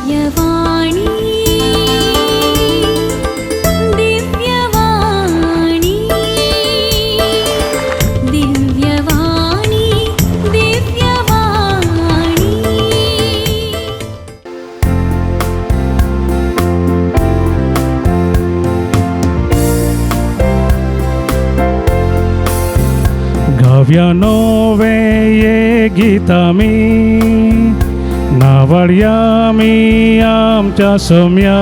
Divyavani Divyavani Divyavani Divyavani. गाव्या no way ये गीतामी नावळयामी आमच्या सोम्या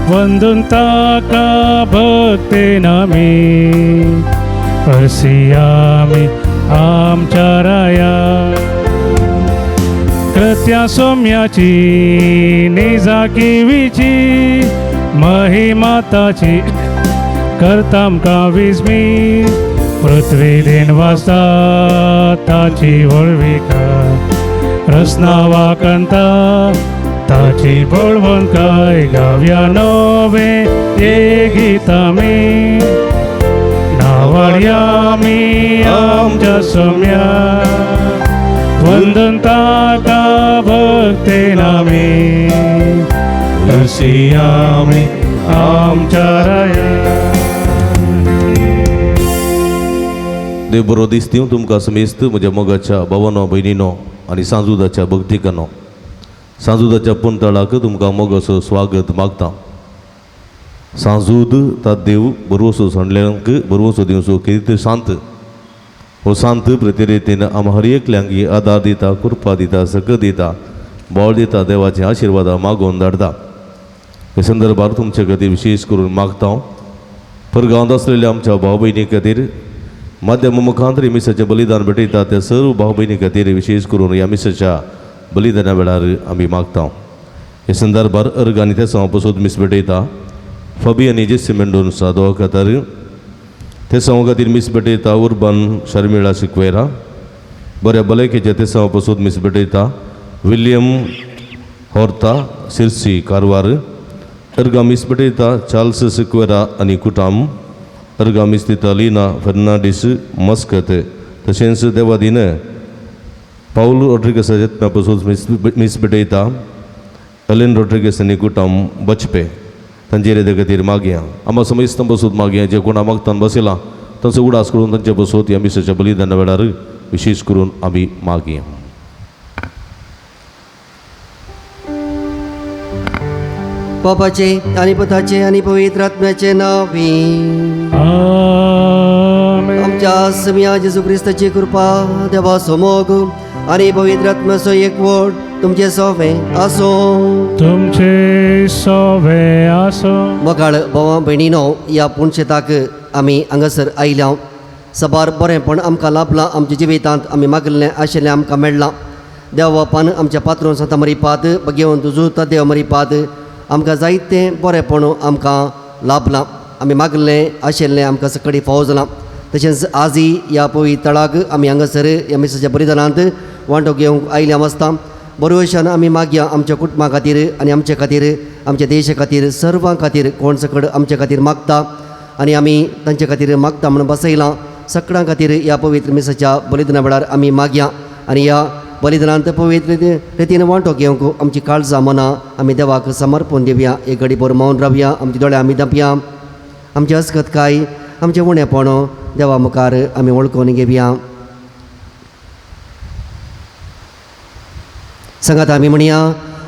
वंदून ताका भक्तेन आमी अर्सियामी आमच्या राया। कृत्या सोम्याची निजाकिवीची महिमा ताची करता आमकां विस्मी पृथ्वी दिन वाजता ताची व्हडविका रसना वाकंता ताची बळवंतकाय। गाव्या नोवे ये गीतामी नावळयामी आमच्या सोम्या वंदन ताका भक्तेन आमी रसियामी आमच्या राया। देव बरो दीस दिवं तुमकां समेस्त म्हज्या मोगाच्या भावानो भयणीनो आनी सांजुदाच्या भक्तिकानो। सांजुदाच्या पुंतळाक तुमकां मोगाचो स्वागत मागता। सांजूद ता देव बरोसो सांडल्यांक बरोसो दिवचो कितें शांत हो शांत प्रतिरेतीन आम हर एकल्यांक आदार दिता, कृपा दिता, सकत दिता, बळ दिता, देवाचे आशिर्वादा मागोवन धाडता। हे संदर्भार तुमचे खातीर विशेष करून मागता। परगांवांत आसलेल्या आमच्या भाव भयणी खातीर माध्यम मुखांतरी मिसाचें बलिदान भेटयता त्या सर्व भाव भयणी खातीर विशेष करून ह्या मिसाच्या बलिदाना वेळार आमी मागता। हे संदर्भार अर्ग आनी ते सवा मीस भेटयता फबी आनी जेसी मेंडोन्सा दोगा खातीर ते सवा खातीर मीस भेटयता उर्बन शर्मिळा सिक्वेरा बऱ्या भलायकेच्या ते सवा मीस भेटयता विल्यम होर्ता सिरसी कारवार अर्गा मीस भेटयता चार्ल्स सिक्वेरा आनी कुटाम अर्गा मीस दिता लिना फेर्नांडीस मस्कत तशेंच देवादीन पावल रोड्रिगसाच्या यत्ना पसून मीस भेटयता एलेन रोड्रिगस आनी कुटाम बचपे तांचे रेदे खातीर मागया। आमकां समेस्तां पसून मागया जे कोणा मागतान बसयला तांचो उडास करून तांचे पसून ह्या मिसाच्या बलिदाना वेळार विशेष करून आमी मागया। बापाचे आनी पुताचे आनी पवित्र आत्म्याचे नांवी आमच्या समिया जेजू क्रिस्ताची कृपा देवाचो मोग आनी पवित्र आत्म्याचो एकवट तुमचे सोवे आसूं। तुमचे सोवे आसूं। मोगाळ भावा भयणीनो, ह्या पुणशेताक आमी हांगासर आयल्या। सबार बरेंपण आमकां लाभलां आमच्या जिवितांत आमी मागिल्लें आशिल्लें आमकां मेळ्ळां। देव बापान आमच्या पात्रोन सांता मरिपाद बगेवन तुजो देव मरिपाद आमकां जायतें बरेंपण आमकां लाभलां। आमी मागिल्लें आशिल्लें आमकां सकडी फावो जालां। तशेंच आजी ह्या पवित्र तळाक आमी हांगासर ह्या मिसाच्या बलिदानांत वांटो घेवंक आयल्या आसता। बऱ्या भशेन आमी मागया आमच्या कुटुंबा खातीर आनी आमचे खातीर आमच्या देशा खातीर सर्वां खातीर कोण सकड आमचे खातीर मागता आनी आमी तांचे खातीर मागता म्हणून बसयलां। सगळ्यां खातीर ह्या पवित्र मिसाच्या बलिदाना वेळार आमी मागया आनी ह्या बलिदानांत पवित्र रितीन वांटो घेवंक आमची काळजां मनां आमी देवाक समर्पण दिवया। एक घडी भर मौन रावया, आमचे दोळे आमी धांपया, आमचे अस्कतकाय आमचें उणेपण देवा मुखार आमी वळखून घेवया। सांगात आमी म्हणया,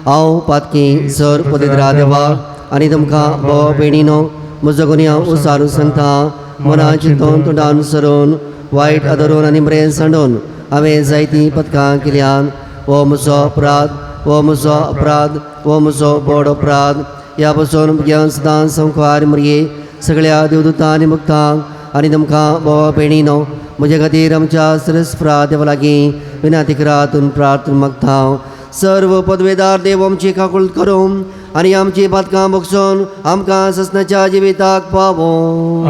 हांव पातकी सर पवित्र देवा आनी तुमकां भाव भयणीनो म्हजो गुन्यांव उसारू सांगता। मना चिंतून तोंडान सरून वायट आदरून आनी मरेन सांडून हांवें जायतीं पदकां केल्यान। हो म्हजो अपराध, हो म्हजो अपराध, हो म्हजो व्हड अपराध। ह्या पसून भुरग्यांक सदां संवकार मरये सगळ्या देवदूतां आनी मुक्तांक आनी तुमकां भावा भयणीनो म्हजे खातीर आमच्या सरस्प्रा देवा लागीं विनंती करात प्रार्थना मागता। सर्व पदवेदार देव आमची काकूळ करूं आनी आमची पातकां बगसून आमकां ससनाच्या जिविताक पावों।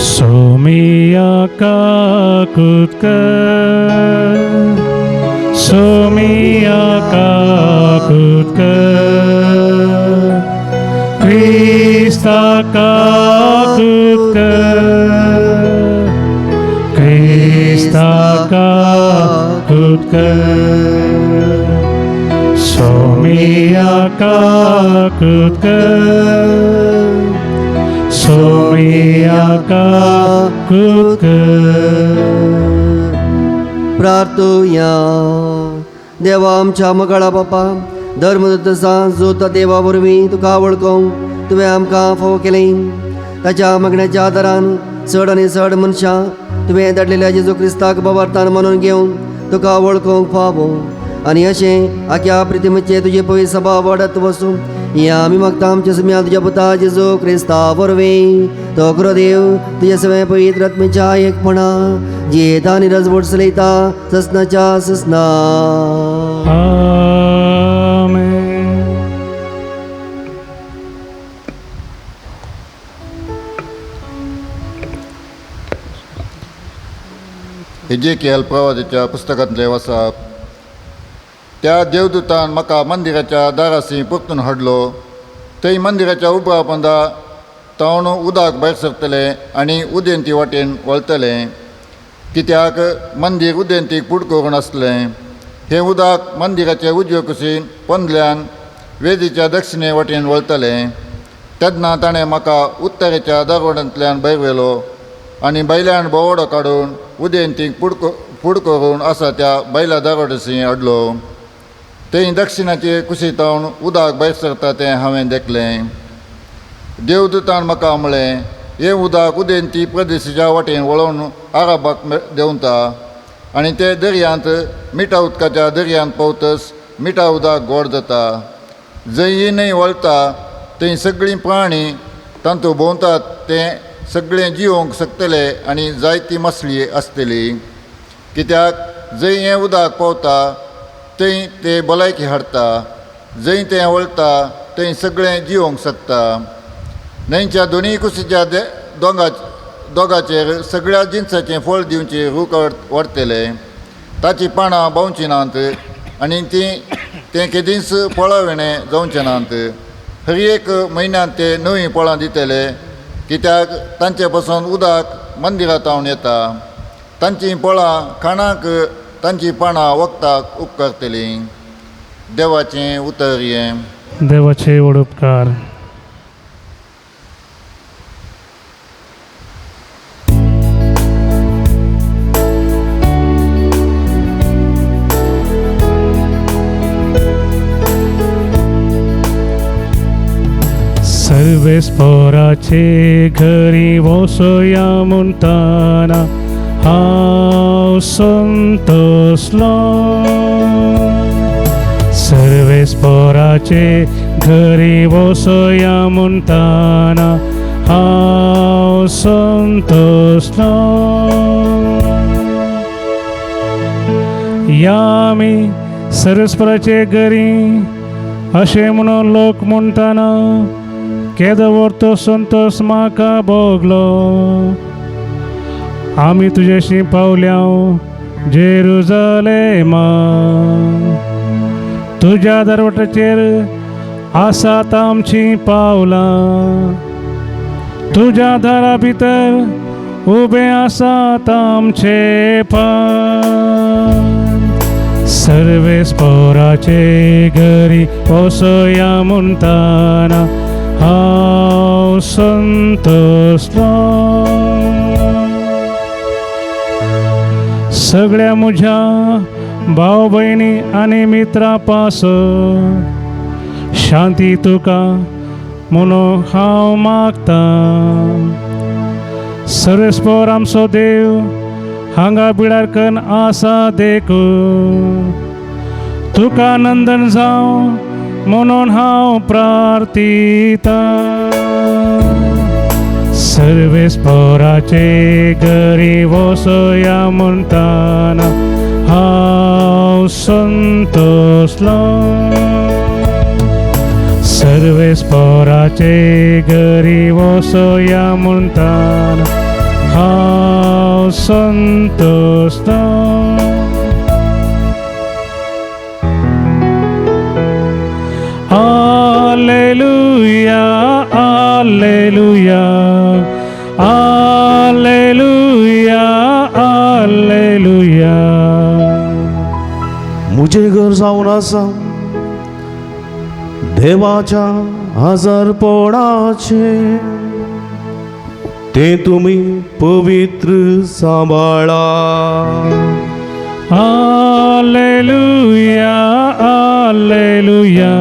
सोमिया काकूत कर, सोमिया काकूत कर, क्रिस्ता काकूत कर, क्रिस्ता काकूत काकूत कर, सोमिया काकूत कर, सोमिया काकूत कर. प्रार्थुया. देवा आमच्या मगळा बापा, धर्मदूत जोत देवा वरवीं तुका वळखूंक तुवें आमकां फावो केलें. ताच्या मागण्याच्या आदारान चड आनी चड मनशां तुवें धाडलेल्या जेजू क्रिस्ताक बाबार्थान मानून घेवन तुका वळखूंक फावो आनी अशें आख्या प्रितिमेचे तुजे पवित्र सभा वाडत वसूं हें आमी मागता आमच्या सुम्या तुज्या पुता जेजू क्रिस्ता वरवीं. तो खरो देव तुज्या सगळ्या पवित्र आत्मेच्या एकपणा जियेता आनी रजवट चलयता ससनाच्या ससना. आमेन. एजेकियल प्रवादाच्या पुस्तकांतले वसाप. त्या देवदूतान म्हाका मंदिराच्या दारासी परतून हाडलो. थंय मंदिराच्या उबा पंदा तावन उदक भायर सरतलें आनी उदेंती वाटेन वळतलें, कित्याक मंदीर उदेंतीक पूट करून आसलें. हें उदक मंदिराचे उजवे कुशीन पोंदल्यान वेदीच्या दक्षिणे वाटेन वळतलें. तेन्ना ताणें म्हाका उत्तरेच्या दरवड्यांतल्यान भायर व्हेलो आनी बैल्यान भोंवडो काडून उदेंतीक पूड करून आसा त्या बैला दरवड्याशी हाडलो. थंय दक्षिणाचे कुशीतावन उदक भायर सरता तें हांवें देखलें. देवदूतान म्हाका म्हळें, हें उदक उदेंती प्रदेशाच्या वाटेन वळोवन आराबाक देंवता आनी ते दर्यांत मिठा उदकाच्या दर्यांत पावतच मिठा उदक गोड जाता. जंय ही न्हंय वळता थंय सगळीं प्राणी तांतूं भोंवतात ते सगळें जिवोवंक शकतले आनी जायती मासळी आसतली, कित्याक जंय हें उदक पावता थंय ते भलायकी हाडटा. जंय तें वळता थंय सगळें जिवोवंक शकता. न्हंयच्या दोनूय कुशीच्या दोगाचेर सगळ्या जिनसाचें फळ दिवचें रूख वाडटले. ताचीं पानां बावचीं नात आनी तीं तें केदींच फळां विणें जावचें नात. हर एक म्हयन्यांत ते नवीं फळां दितले, कित्याक तांचे पसून उदक मंदिरांत हांव येता. तांचीं फळां खाणाक, तांचीं पानां वखदाक उपकारतलीं. देवाचें उतर हें. देवाचे व्हड उपकार. सर्वेस्पोराचे घरी वसोया म्हणटाना हांव संतोसलो. सर्वेस्पोराचे घरी वसोया म्हणटाना हांव संतोसलो. या आमी सर्वेस्पोराचे घरी अशें म्हणून लोक म्हणटाना केदो व्हड तो संतोस म्हाका भोगलो. आमी तुजेशी पावल्या जेरुजालेमा, तुज्या दरवट्याचेर आसात आमचीं पावलां, तुज्या दारा भितर उबे आसात आमचे पांय. सर्वेस्पोराचे घरी वसोया म्हणटाना हांव संतोसलो. सगळ्या म्हज्या भाव भयणी आनी मित्रां पासत शांती तुका म्हणून हांव मागतां. सर्वेस्पोर आमचो देव हांगा बिळार कन्न आसा देखून तुका नंदन जावं म्हणून हांव प्रार्थितां. सर्वेस्पोराचे घरी वसोया म्हणटाना हांव संतोसलो. सर्वेस्पोराचे घरी वसोया म्हणटाना हांव संतोसलो. Alleluia, Alleluia, Alleluia, Alleluia. तुजें घर जावन आसा देवाच्या आजारपणाचें तें तुमी पवित्र सांबाळा. Alleluia, Alleluia,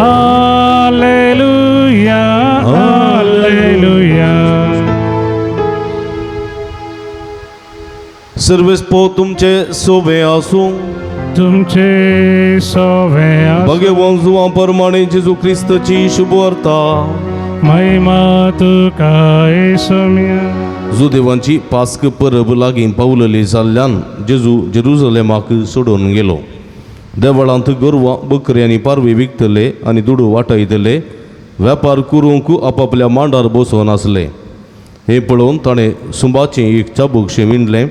Alleluia, Alleluia. सर्वेस्पो तुमचे सोबे आसूं. तुमचे सोवे आसूं. भगवान जुवां प्रमाणे जेजू क्रिस्तची शुभवार्ता. महिमा तुका येसुम्या. जुदेवांची पास्क परब लागीं पावलली जाल्ल्यान जेजू जेरुजलेमाक सोडून गेलो. देवळांत गोरवां बकरी आनी पारवी विकतले आनी दुडू वाटयतले वेपार करूंक आपापल्या मांडार बसोवन आसले. हें पळोवन ताणें सुंबाचें एक चाबूकशें विणलें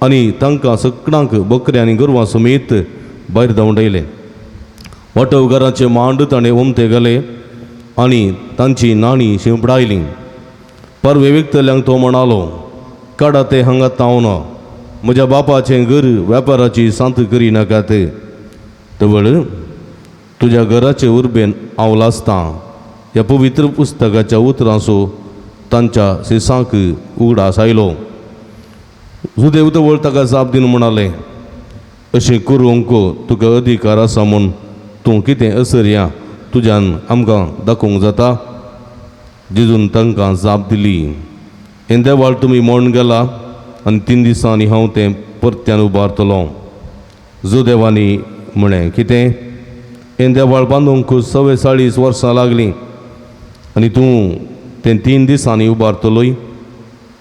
आनी तांकां सगळ्यांक बकऱ्यां आनी गोरवां समेत भायर धांवडायले. वाटवघराचे मांड ताणें ओमते घाले आनी तांची नाणीं शिंपडायलीं. परवे विकतल्यांक तो म्हणालो, काडा ते हांगा तावन, म्हज्या बापाचें घर वेपाराची सांत करिनाकात. तवळ तुज्या घराचे उर्बेन हांव लासतां ह्या पवित्र पुस्तकाच्या उतरांचो तांच्या सिसांक उगडास आयलो. जुदेव तवळ ताका जाप दिवन म्हणाले, अशें करूंक तुका अधिकार आसा म्हूण तूं कितें असरया तुज्यान आमकां दाखोवंक जाता? जेजून तांकां जाप दिली, हें देवाळ तुमी मोडून गेला आनी 3 दिसांनी हांव तें परत्यान उबारतलो. जुदेवांनी म्हळें, कितें? हें देवाळ बांदूंक 44 वर्सां लागलीं आनी तूं तें 3 दिसांनी उबारतलोय?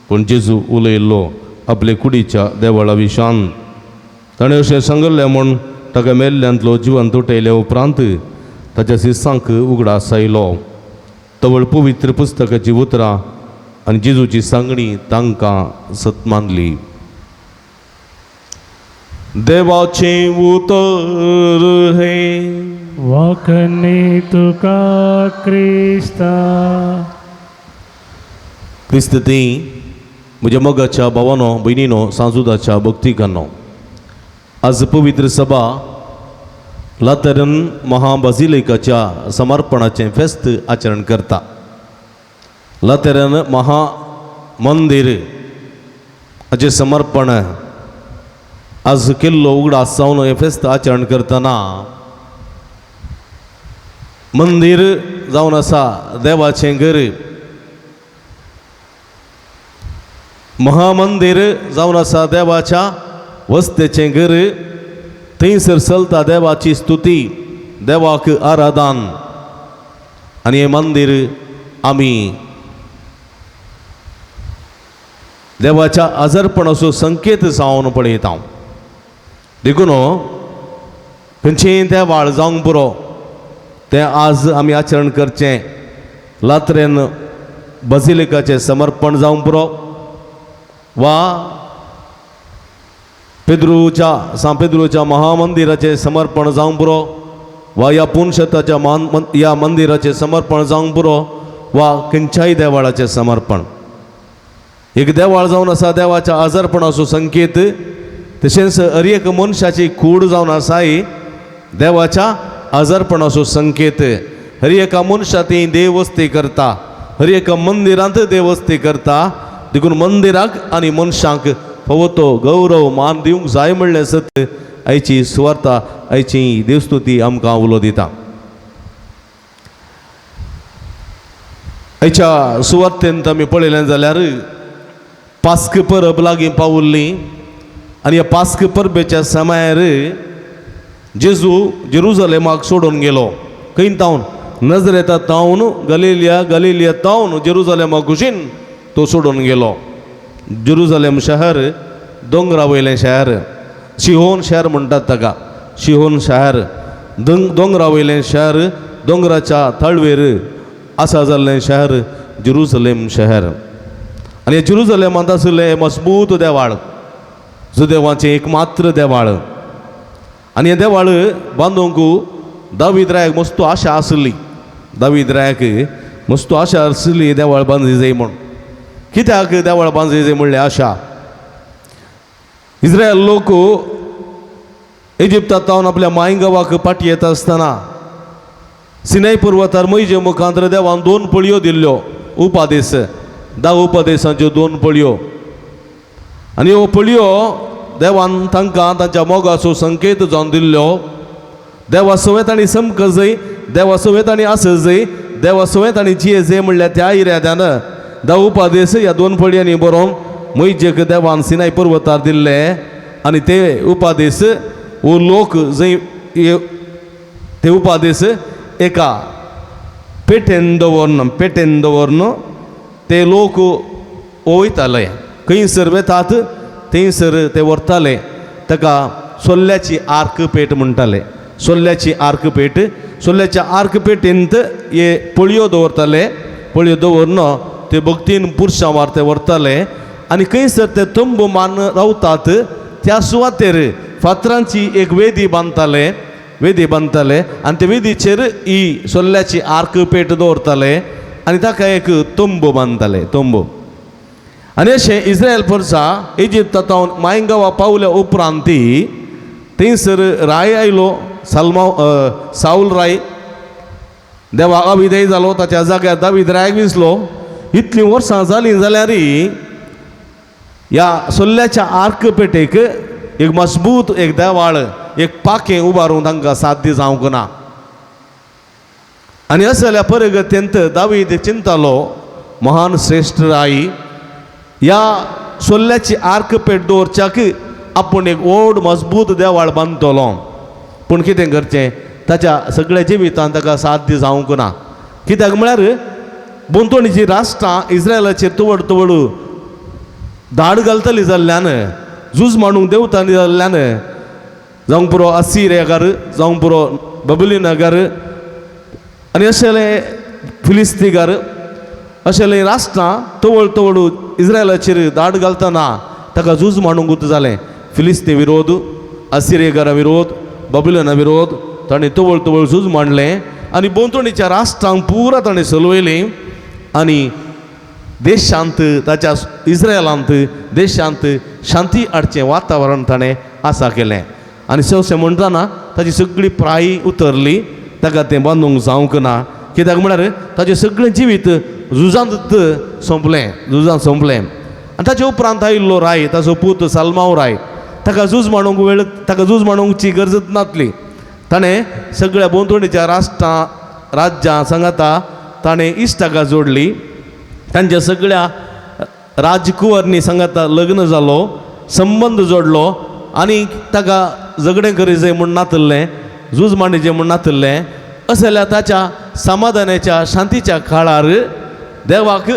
पूण जेजू उलयल्लो आपले कुडीच्या देवाळा विशान. ताणें अशें सांगिल्लें म्हूण ताका मेल्ल्यांतलो जिवन तुटयले उपरांत ताच्या सिसांक उगडास आयलो. तवळ पवित्र पुस्तकाची उतरां आनी जेजूची सांगणी तांकां सत मानली. देवाचें उतर हें. वखणी तुका क्रिस्ता. क्रिस्त ती म्हज्या मोगाच्या भावानो भयणीनो सांजुदाच्या भक्तिकांनो, आज पवित्र सभा लातरन महाबाजिलिकाच्या समर्पणाचें फेस्त आचरण करता. लातरन महामंदीर हाचें समर्पण आज केल्लो उगडास जावन हें फेस्त आचरण करतना मंदीर जावन आसा देवाचें घर, महामंदीर जावन आसा देवाच्या वस्तेचें घर. थंयसर चलता देवाची स्तुती, देवाक आराधन. आनी हें मंदीर आमी देवाच्या आजारपणाचो संकेत जावन पळयता. देखून खंयचेंय देवाळ जावंक पुरो तें आज आमी आचरण करचें. लात्रेन बाजिलिकाचें समर्पण जावंक पुरो वा पेद्रूच्या सांत पेद्रूच्या महामंदिराचें समर्पण जावंक पुरो वा ह्या पुनशताच्या ह्या मंदिराचें समर्पण जावंक पुरो वा खंयच्याय देवाळाचें समर्पण. एक देवाळ जावन आसा देवाच्या आजारपणाचो संकेत, तशेंच हर एक मनशाची कूड जावन आसा ही देवाच्या आजारपणाचो संकेत. हर एका मनशा ती देवस्ती करता, हर एका मंदिरांत देवस्ती करता. देखून मंदिराक आनी मनशांक फावो तो गौरव मान दिवंक जाय म्हणलें सत आयची सुवार्ता, आयची देवस्तुती आमकां उलो दिता. आयच्या सुवार्तेंत आमी पळयलें जाल्यार पास्क परब लागीं पावल्ली आनी ह्या पास्क परबेच्या समयार जेजू जेरुजलेमाक सोडून गेलो. खंय तावन? नजरेता तावन गलिलिया, गलिलिया तावन जेरुजलेमाक कुशीन तो सोडून गेलो. जेरुजलेम शहर दोंगरा वयलें शहर, शिहोन शहर म्हणटात ताका. शिहोन शहर दोंगरा वयलें शहर, दोंगराच्या थळवेर आसा जाल्लें शहर जेरुजलेम शहर. आनी जेरुजलेमांत आशिल्लें मजबूत देवाळ, जुदेवाचें एकमात्र देवाळ. आनी हें देवाळ बांदूंक दावीद रायाक मस्त आशा आसली. दावीद रायाक मस्त आशा आसली देवाळ बांदी जाय म्हूण. कित्याक देवाळ बांदी जाय म्हणलें आशा? इस्रायल लोक इजिप्तांत आपल्या मांय गांवाक पाटी येता आसतना सिनाय पर्वतार मोहिजे मुखांतर देवान 2 पळयो दिल्ल्यो उपादेस, 10 उपदेसांच्यो 2 पळयो. आनी ह्यो पळयो देवान तांकां तांच्या मोगाचो संकेत जावन दिल्ल्यो. देवा सवें तांणी समक जाय, देवा सवें तांणी आस जाय, देवा सवें तांणी जिये जाय म्हणल्यार त्या इराद्यान 10 उपादेस ह्या 2 पळयांनी बरोवन मोहिजेक देवान सिनाय पर्वतार दिल्ले. आनी ते उपादेस वो लोक जंय ते उपादेस एका पेटेन दवरन, पेटेन दवरन ते लोक वयताले, खंयसर वेतात थंयसर ते व्हरताले. ताका सोल्ल्याची आर्क पेट म्हणटाले. सोल्ल्याची आर्क पेट, सोल्ल्याच्या आर्क पेटींत हे पळयो दवरताले. पळयो दवरन ते भक्तीन पुरशांवार ते व्हरताले आनी खंयसर ते तंबू मान रावतात त्या सुवातेर फातरांची एक वेदी बांदताले, वेदी बांदताले आनी ते वेदीचेर ही सोल्ल्याची आर्क पेट दवरताले आनी ताका एक तंबू बांदताले, तंबू. आनी अशें इस्रायल परसा इजिप्तांत मांयगांवा पावल्या उपरांत ती थंयसर राय आयलो, सालमाव सावल राय. देवा अविधेय जालो, ताच्या जाग्यार दावीद रायाक विसलो. इतलीं वर्सां जालीं जाल्यार ह्या सोल्ल्याच्या आर्क पेटेक एक मजबूत एक देवाळ एक पाखें उबारून तांकां साध्य जावंक ना. आनी असल्या परगतेंत दावीद चिंतालो, महान श्रेश्ठ राय ह्या सोल्ल्याची आर्क पेट दवरच्याक आपूण एक व्हड मजबूत देवाळ बांदतलो. पूण कितें करचें, ताच्या सगळ्या जिवितांत ताका साध्य जावंक ना. कित्याक म्हळ्यार भोंवतणीचीं राष्ट्रां इस्रायलाचेर तवड तवड धाड घालतली जाल्ल्यान, झूज मांडूंक देवतांनी जाल्ल्यान, जावंक पुरो असिरियागार, जावंक पुरो बबलिनागार आनी अशेले फिलिस्तीगार, अशेले राष्ट्रां तवळ तवड इस्रायलाचेर धाड घालतना ताका झूज मांडूंक जालें. फिलिस्ती विरोध, असिरियागारा विरोध, बबिलना विरोध, ताणें तवळ तवळ झूज मांडलें आनी भोंवतणीच्या राष्ट्रांक पुरा ताणें सलवयलीं आनी देशांत ताच्या इस्रायलांत देशांत शांती हाडचें वातावरण ताणें आसा केलें. आनी सवशें म्हणटना ताची सगळी प्राय उतरली, ताका तें बांदूंक जावंक ना. कित्याक म्हळ्यार ताचें सगळें जिवीत झुजांत सोंपलें, झुजांत सोंपलें. आनी ताचे उपरांत आयिल्लो राय, ताचो पूत सालमाव राय, ताका झूज मांडूंक वेळ, ताका झूज मांडूंकची गरजच नासली. ताणें सगळ्या भोंवतणीच्या राष्ट्रां राज्यां सांगाता ताणें इश्टाका जोडली, तांच्या सगळ्या राजकुंवरनी सांगाता लग्न जालो, संबंद जोडलो आनी ताका झगडें करी जाय म्हूण नातल्लें, झूज मांडीचें म्हूण नातल्लें. असल्या ताच्या समाधानाच्या शांतीच्या काळार देवाक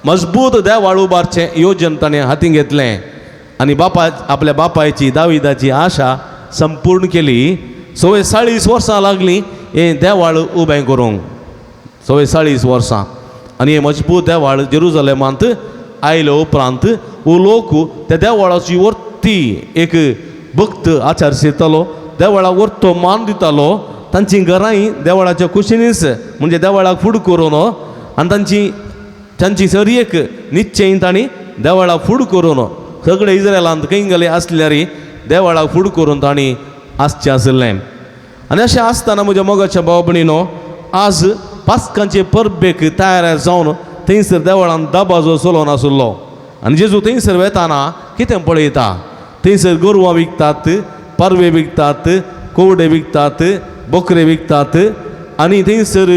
मजबूत देवाळ उबारचें योजन ताणें हातीं घेतलें आनी बापा आपल्या बापायची दाविदाची आशा संपूर्ण केली. 44 वर्सां लागलीं हें देवाळ उबें करूंक, 44 वर्सां. आनी हें मजबूत देवाळ जेरुजलेमांत आयले उपरांत हो लोक त्या देवळाची वर्ती एक भक्त आचार शिरतालो, देवळाक वर्तो मान दितालो. तांचीं घरांय देवळाच्या कुशीनीच, म्हणजे देवळाक फूड करून आनी तांची तांची सरी एक निश्चयीन तांणी देवळाक फूड करून सगळे इस्रायलांत खंय गेले आसल्यार देवळाक फूड करून तांणी आसचें आशिल्लें. आनी अशें आसतना म्हज्या मोगाच्या भाव भयणीनो, आज पास्कांचे परबेक तयार जावन थंयसर देवळान दबाजो चलोवन आशिल्लो. आनी जेजू थंयसर वेताना कितें पळयता, थंयसर गोरवां विकतात, पारवे विकतात, कोवडे विकतात, बोकरे विकतात आनी थंयसर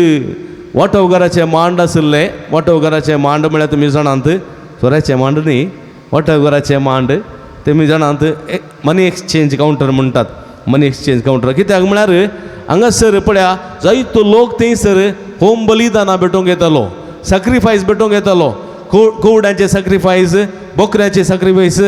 वाटवघराचे मांड आशिल्ले. वाटवघराचे मांड म्हळ्यार तुमी जाणात, सोऱ्याचे मांड न्ही, वाटवघराचे मांड तुमी जाणात, मनी एक्सचेंज कावंटर म्हणटात. मनी एक्सचेंज कावंटर कित्याक म्हळ्यार हांगासर पळया जायतो लोक थंयसर होम बलिदानां भेटोवंक येतालो, सॅक्रिफायस भेटोवंक येतालो. कोवड्यांचे सॅक्रिफायस, बोकऱ्याचे सॅक्रिफायस,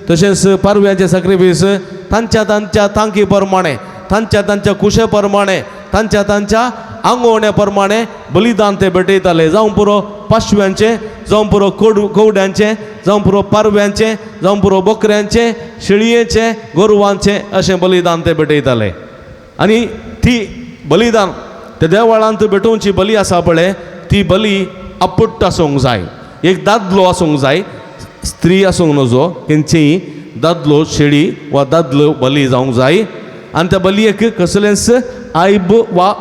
तशेंच पारव्यांचे सॅक्रिफायस, तांच्या तांच्या तांकी प्रमाणे, तांच्या तांच्या कुशे प्रमाणे, तांच्या तांच्या आंगवण्या प्रमाणे बलिदान ते भेटयताले. जावं पुरो पाशव्यांचें, जावं पुरो कोवड्यांचें, जावं पुरो पारव्यांचें, जावं पुरो बोकऱ्यांचें, शेळयेचें, गोरवांचें अशें बलिदान ते भेटयताले. आनी ती बलिदान ते देवळांत भेटोवची बली आसा पळय, ती बली आपुट्ट आसूंक जाय, एक दादलो आसूंक जाय, स्त्री आसूंक नजो, खंयचीय दादलो शेळी वा दादलो बली जावंक जाय. आनी त्या बलयेक कसलेंच आयब वा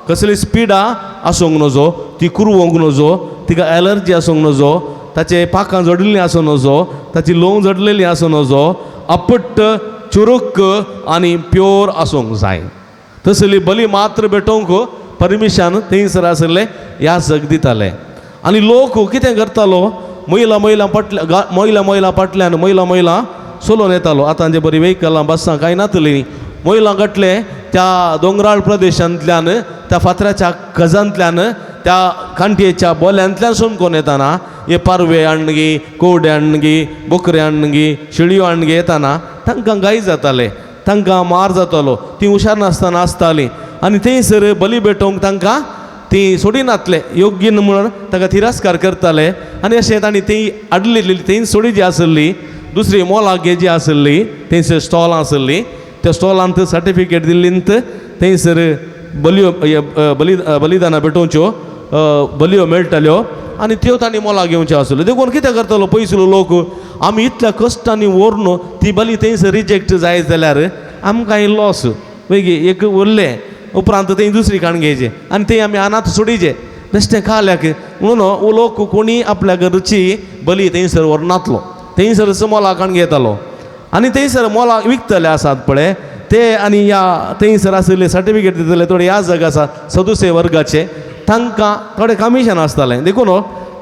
कसलीच पिडा आसूंक नजो, ती कुरवंक नजो, तिका एलर्जी आसूंक नजो, ताचे पाखां जडिल्लीं आसूं नजो, ताची लोंव जडलेली आसूं नजो, अपट्ट चुरूक आनी प्योर आसूंक जाय. तसली बली मात्र भेटोवंक परमिशन थंयसर आशिल्ले याजक दिताले. आनी लोक कितें करतालो, महिला महिला फाटल्या महिला महिला फाटल्यान महिला महिला चलोवन येतालो. आतां जे बरी वेहिकलां बसां कांय नातलीं, महिला घातले त्या दोंगराळ प्रदेशांतल्यान, त्या फातराच्या खजांतल्यान, त्या कांटयेच्या बोल्यांतल्यान सोमकोन येताना हे पारवे हाडगी, कोवडे हाडगी, बोकरे हाडगी, शेळयो हाडगी येताना तांकां गाय जाताले, तांकां मार जातालो, ती हुशार नासतना आसतालीं आनी थंयसर बली भेटोवंक तांकां ती सोडिनातले, योग्य म्हणून ताका तिरस्कार करताले. आनी अशें तांणी ती हाडलेली थंय सोडी जी आसली, दुसरी मोलागे जी आसली, थंयसर स्टॉलां आसली, त्या स्टॉलांत सर्टिफिकेट दिल्लींत थंयसर बलयो बलिदानां भेटोवच्यो बलयो मेळटाल्यो आनी त्यो तांणी मोलाक घेवच्यो आसल्यो. देखून कितें करतालो पयसुलो लोक, आमी इतल्या कश्टांनी व्हरून ती बली थंयसर रिजेक्ट जायत जाल्यार आमकां लॉस मागीर एक उरलें, उपरांत थंय दुसरी काण घेयची आनी थंय आमी अनाथ सोडीचे बेश्टें खाल्याक. म्हणून हो लोक कोणी आपल्या घरची बली थंयसर व्हरनातलो, थंयसर मोलाक काण घेतालो आनी थंयसर मोलाक विकतले आसात पळय ते. आनी ह्या थंयसर आशिल्ले सर्टिफिकेट दितले थोडे ह्या जग आसा सदुसे वर्गाचे, तांकां थोडें कमिशन आसतालें. देखून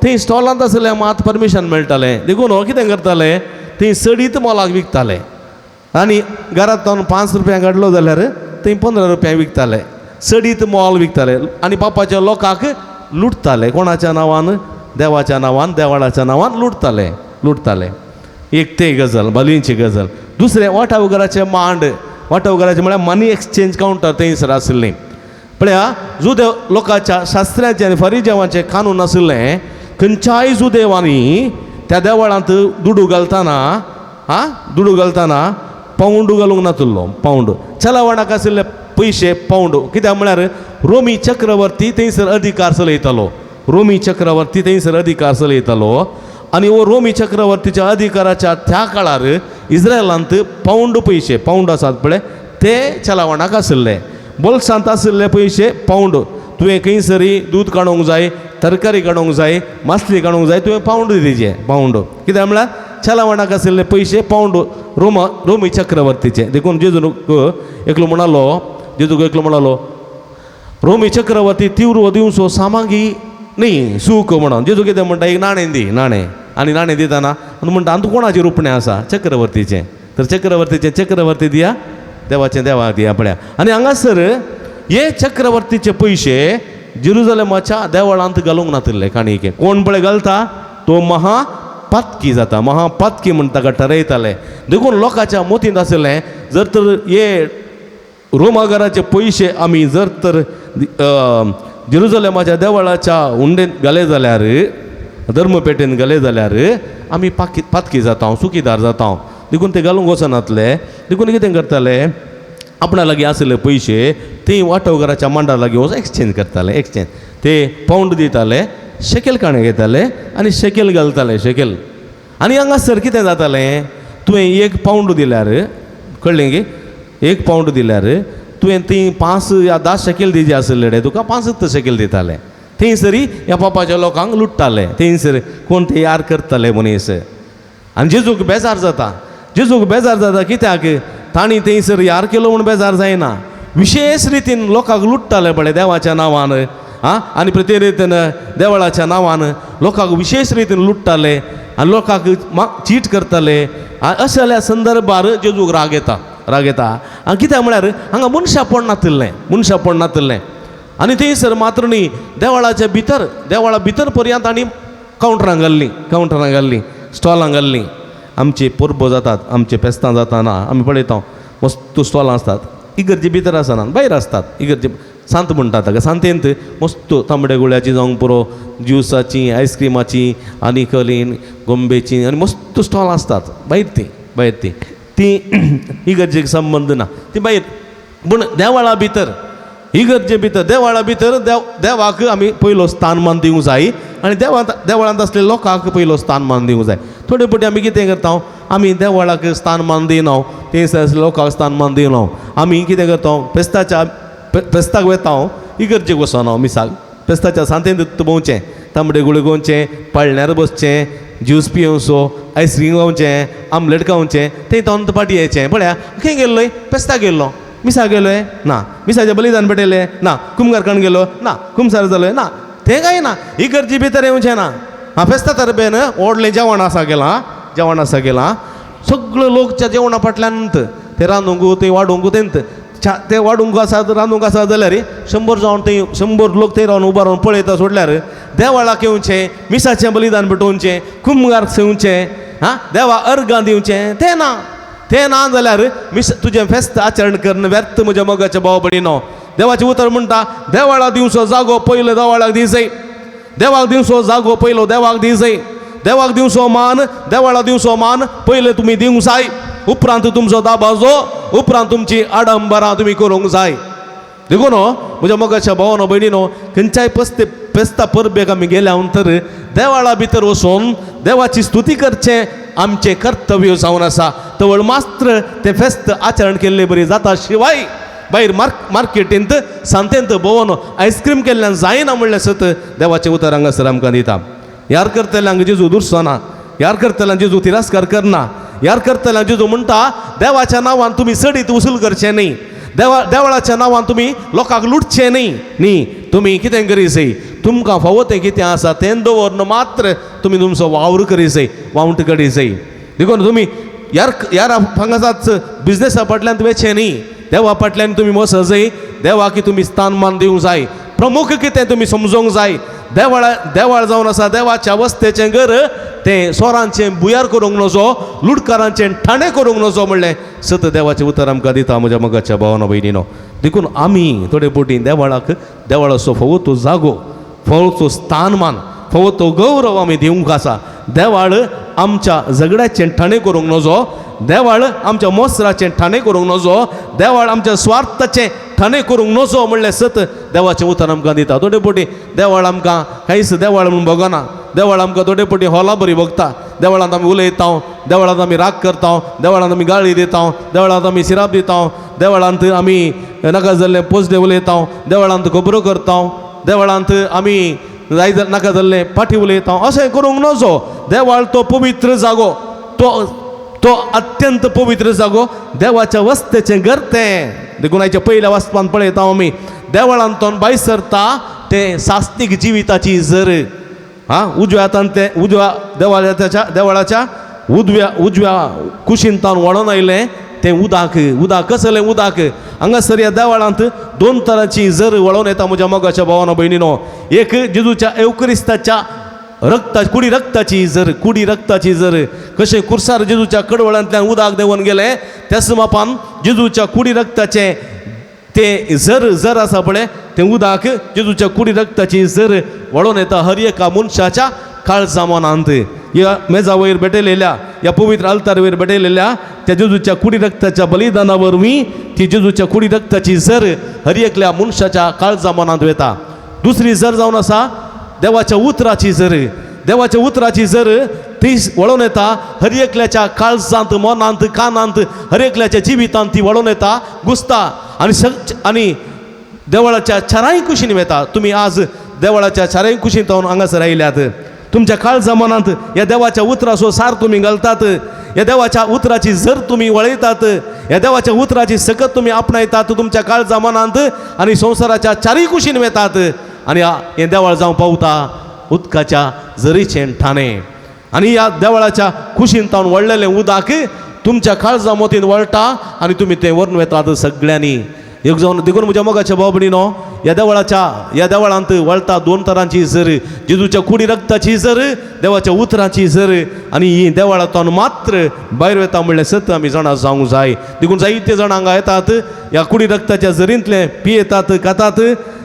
थंय स्टॉलांत आसले मात परमिशन मेळटालें. देखून कितें करताले, थंय सडीत मोलाक विकताले आनी घरांत 5 रुपयांक काडलो जाल्यार थंय 15 रुपयांक विकताले, सडीत मोल विकताले आनी पापाच्या लोकांक लुटताले. कोणाच्या नांवान? देवाच्या नांवान, देवाळाच्या नांवान लुटताले लुटताले. एक ते गजाल बलींची गजाल. दुसरें वाटावघराचे मांड, वाटावघराचे म्हळ्यार मनी एक्सचेंज कावंटर थंयसर आशिल्लें. पळया जुदेव लोकांच्या शास्त्र्याचें आनी फरिजेवांचें कानून आशिल्लें, खंयच्याय जुदेवांनी त्या देवळांत दुडू घालतना, आं दुडू घालतना पावंड घालूंक नातिल्लो. पावंड चलावणाक आशिल्ले पयशे पावंड, कित्याक म्हळ्यार रोमी चक्रवर्ती थंयसर अधिकार चलयतालो, रोमी चक्रवर्ती थंयसर अधिकार चलयतालो आनी हो रोमी चक्रवर्तीच्या अधिकाराच्या त्या काळार इस्रायलांत पावंड पयशे, पावंड आसात पळय ते चलावणाक आशिल्ले. बोल्सांत आशिल्ले पयशे पावंड, तुवें खंयसरी दूद काडूंक जाय, तरकारी काडूंक जाय, मासली काडूंक जाय, तुवें पावंड दिवचे पावंड. कित्याक म्हळ्यार चलावणाक आशिल्ले पयशे पावंड रोमी चक्रवर्तीचे. देखून जेजूक एकलो म्हणालो, जेजूक एकलो म्हणालो रोमी चक्रवर्ती तीव्र दिवचो सामागी न्ही सूख म्हणून. जेजू कितें म्हणटा, एक नाणें दी, नाणें. आनी नाणें दितना म्हणटा आनी कोणाचें रुपणें आसा? चक्रवर्तीचें. तर चक्रवर्तीचें चक्रवर्ती दिया, देवाचें देवाक दिया. पळया आनी हांगासर हे चक्रवर्तीचे पयशे जेरुजलेमाच्या देवळांत घालूंक नातिल्ले काणयेक. कोण पळय घालता तो महा पातकी जाता, महापातकी म्हण ताका ठरयताले. देखून लोकांच्या मोतींत आशिल्लें जर तर हे रोमाघराचे पयशे आमी जर तर जेरुजलेमाच्या देवळाच्या हुंडेंत घाले जाल्यार, धर्मपेटेंत घाले जाल्यार आमी पातकी जाता, सुखीदार जाता. देखून ते घालूंक वचनातले. देखून कितें करताले, आपणा लागीं आशिल्ले पयशे ते वाटोवघराच्या मांडा लागीं वचून एक्सचेंज करताले. एक्सचेंज ते पावंड दिताले, शेकेल काणें घेताले आनी शेकेल घालताले, शेकेल. आनी हांगासर कितें जातालें, तुवें 1 पावंड दिल्यार, कळ्ळें की 1 पावंड दिल्यार तुवें ती 5 या 10 शेकेल दिवचे आशिल्ले रे, तुका 5 शेकेल दिताले. थंयसरी ह्या पापाच्या लोकांक लुट्टाले, थंयसर कोण ते यार करताले मनीस. आनी जेजूक बेजार जाता, जेजूक बेजार जाता कित्याक तांणी थंयसर यार केलो म्हूण बेजार जायना, विशेश रितीन लोकांक लुट्टाले पळय देवाच्या नांवान, आं आनी प्रति रितीन देवळाच्या नांवान लोकांक विशेश रितीन लुट्टाले आनी लोकांक चीट करताले. असल्या संदर्भार जेजूक राग येता, राग येता. आनी कित्याक म्हळ्यार हांगा मनशापण नातिल्लें, मनशापण नातिल्लें. आनी थंयसर मात्र न्ही देवळाच्या भितर, देवळा भितर पर्यंत आनी कावंटरां घाल्लीं, कावंटरां घाल्लीं, स्टॉलां घाल्लीं. आमचे परबो जातात, आमचे फेस्तां जाताना आमी पळयता मस्त स्टॉलां आसतात, इगर्जे भितर आसना, भायर आसतात. इगर्जे सांत म्हणटात ताका, सांतेंत मस्त तांबड्या गुळ्याची जावंक पुरो, ज्युसाची, आयस्क्रिमाची आनी कलीन गोंबेची आनी मस्त स्टॉल आसतात भायर. ती भायर ती ती इगर्जेक संबंद ना, ती भायर. पूण देवळा भितर, इगर्जे भितर, देवळा भितर देवाक आमी पयलो स्थानमान दिवंक जाय आनी देवळांत आसले लोकांक पयलो स्थानमान दिवंक जाय. थोडे फावटी आमी कितें करता, आमी देवळाक स्थान मान दिना, ते लोकांक स्थान मान दिना. आमी कितें करता, फेस्ताच्या फेस्ताक वता, इगर्जेक वचना, मिसाक फेस्ताच्या सांतेन भोंवचें, तांबडे गुळे गोवचें, पाळण्यार बसचें, ज्यूस पियोवचो, आयस्क्रीम खावचें, आमलेट खावचें, थंय तावन पाटी येयचें. पळया खंय गेल्लोय, फेस्ताक गेल्लो, मिसाक गेलोय ना, मिसाचें बलिदान पेटयलें ना, कुमगारकान गेलो ना, कुमसार जालोय ना, तें कांय ना, इगर्जी भितर येवचें ना. हां फेस्ता तरबेन व्हडलें जेवण आसा गेलां, जेवण आसा गेलां, सगळो लोक जेवणा फाटल्यान ते रांदूंक थंय वाडूंक तेंत ते वाडूंक आसा रांदूंक आसा जाल्यार 100 जावन थंय 100 लोक थंय रावन उबो रावन पळयता सोडल्यार देवाळाक येवचें, मिसाचें बलिदान पेटोवचें, कुमगार सेवचें, हां देवा अर्गां दिवचें, तें ना. तें ना जाल्यार मिस तुजें फेस्त आचरण करून व्यर्थ. म्हज्या मोगाच्या भाव भयणीनो, देवाचें उतर म्हणटा देवाळा दिवचो जागो पयलो देवाळाक दिसय, देवाक दिवचो जागो पयलो देवाक दिसय, देवाक दिवचो मान, देवाळा दिवचो मान पयले तुमी दिवंक जाय, उपरांत तुमचो दाबाजो, उपरांत तुमची आडंबरां तुमी करूंक जाय. देखून म्हज्या मोगाच्या भावानो भयणीनो, खंयच्याय पस्ते फेस्ता परबेक आमी गेल्या नंतर देवाळा भितर वचून देवाची स्तुती करचें आमचें कर्तव्य जावन आसा. तवळ मात्र तें फेस्त आचरण केल्ले बरी जाता. शिवाय भायर मार्केटींत सांतेंत भोंवन आयस्क्रीम केल्ल्यान जायना म्हणलें सत देवाचें उतर हांगासर आमकां दिता. यार करतल्यांक जेजू दुरसना, यार करतल्यांक जेजू तिरस्कार करना, यार करतल्यांक जेजू म्हणटा देवाच्या नांवान तुमी सडीत वसूल करचें न्ही, देवळाच्या नांवान तुमी लोकांक लुटचें न्ही. न्ही तुमी कितें करी जाय, तुमकां फावो तें कितें आसा तें दवरन मात्र तुमी तुमचो वावर करी जाय, वावंट करी जाय. देखून तुमी यार यार हांगासाच बिजनेसा फाटल्यान वचचें न्ही, देवा फाटल्यान तुमी वचूंक जाय, देवाक तुमी स्थान मान दिवंक जाय, प्रमुख कितें तुमी समजूंक जाय. देवळा देवाळ जावन आसा देवाच्या वस्तेचें घर, तें सोरांचें भुयार करूंक नजो, लुटकारांचें ठाणें करूंक नजो म्हणलें सत देवाचें उतर आमकां दिता. म्हज्या मोगाच्या भावानो भयणीनो, देखून आमी थोडे फावटी देवळाक देवळाचो फावो तो जागो, फावो तो स्थानमान, फावो तो गौरव आमी दिवंक आसा. देवाळ आमच्या झगड्याचें ठाणें करूंक नजो, देवाळ आमच्या मोसराचें ठाणें करूंक नजो, देवाळ आमच्या स्वार्थाचें ठाणें करूंक नजो म्हणलें सत देवाचें उतर आमकां दिता. थोडे फावटी देवाळ आमकां कांयच देवाळ म्हणून भोगना, देवाळ आमकां थोडे फावटी हॉला बरी भोगता. देवळांत आमी उलयता, देवळांत आमी राग करता, देवळांत आमी गाळी दिता, देवळांत आमी सिराप दिता, देवळांत आमी नाका जाल्लें पोजडे उलयता, देवळांत खबरो करता, देवळांत आमी जाय नाका जाल्लें पाटी उलयता. अशें करूंक नजो. देवाळ तो पवित्र जागो, तो तो अत्यंत पवित्र जागो, देवाच्या वस्तेचें घर तें. देखून आयच्या पयल्या वाचपान पळयता आमी देवळांतून भायर सरता तें सास्तीक जिविताची जर. हां उजव्या हातान तें उजव्या देवाळ्याच्या देवळाच्या उजव्या उजव्या कुशीन तावन वळोन आयलें तें उदक, उदक कसलें उदक. हांगासर ह्या देवळांत दोन तरांची जर वळोवन येता म्हज्या मोगाच्या भावानो भयणीनो. एक जेजूच्या एवक्रिस्ताच्या रक्ता कुडी रक्ताची जर, कुडी रक्ताची जर. कशें कुर्सार जेजूच्या कडवळांतल्यान उदक देंवन गेलें त्याच मापान जेजूच्या कुडी रक्ताचें तें जर जर आसा पळय तें उदक जेजूच्या कुडी रक्ताची जर वळोवन येता हर एका मनशाच्या काळजा मनांत. ह्या मेजा वयर भेटयलेल्या, ह्या पवित्र आल्तार वयर भेटयलेल्या त्या जेजूच्या कुडी रक्ताच्या बलिदाना वरवीं ती जेजूच्या कुडी रक्ताची जर हर एकल्या मनशाच्या काळजा मनांत वता. दुसरी जर जावन आसा देवाच्या उतराची जर. देवाच्या उतराची जर ती वळोवन येता हर एकल्याच्या काळजांत, मनांत, कानांत, हर एकल्याच्या जिवितांत ती वळोवन येता, घुसता आनी आनी देवळाच्या चारांय कुशीन वता. तुमी आज देवळाच्या चारांय कुशीन जावन हांगासर आयल्यात, तुमच्या काळजा मनांत ह्या देवाच्या उतराचो सार तुमी घालतात, ह्या देवाच्या उतराची जर तुमी वळयतात, ह्या देवाच्या उतराची सकत तुमी आपणायतात तुमच्या काळजा मनांत आनी संवसाराच्या चारूय कुशीन वतात आनी हें देवळ जावं पावता उदकाच्या जरीचें ठाणें. आनी ह्या देवळाच्या कुशीन तावन वळलेलें उदक तुमच्या काळजा मोतीन वळटा आनी तुमी तें व्हरून वतात सगळ्यांनी. एक जावन देखून म्हज्या मोगाच्या भाव भयणीनो, ह्या देवळाच्या ह्या देवळांत वळटा दोन तरांची जर, जेजूच्या कुडी रक्ताची जर, देवाच्या उतराची जर. आनी ही देवळांतल्यान मात्र भायर वता म्हणलें सत आमी जाणा जावंक जाय. देखून जायते जाण हांगा येतात, ह्या कुडी रक्ताच्या जरींतलें पियेतात, खातात,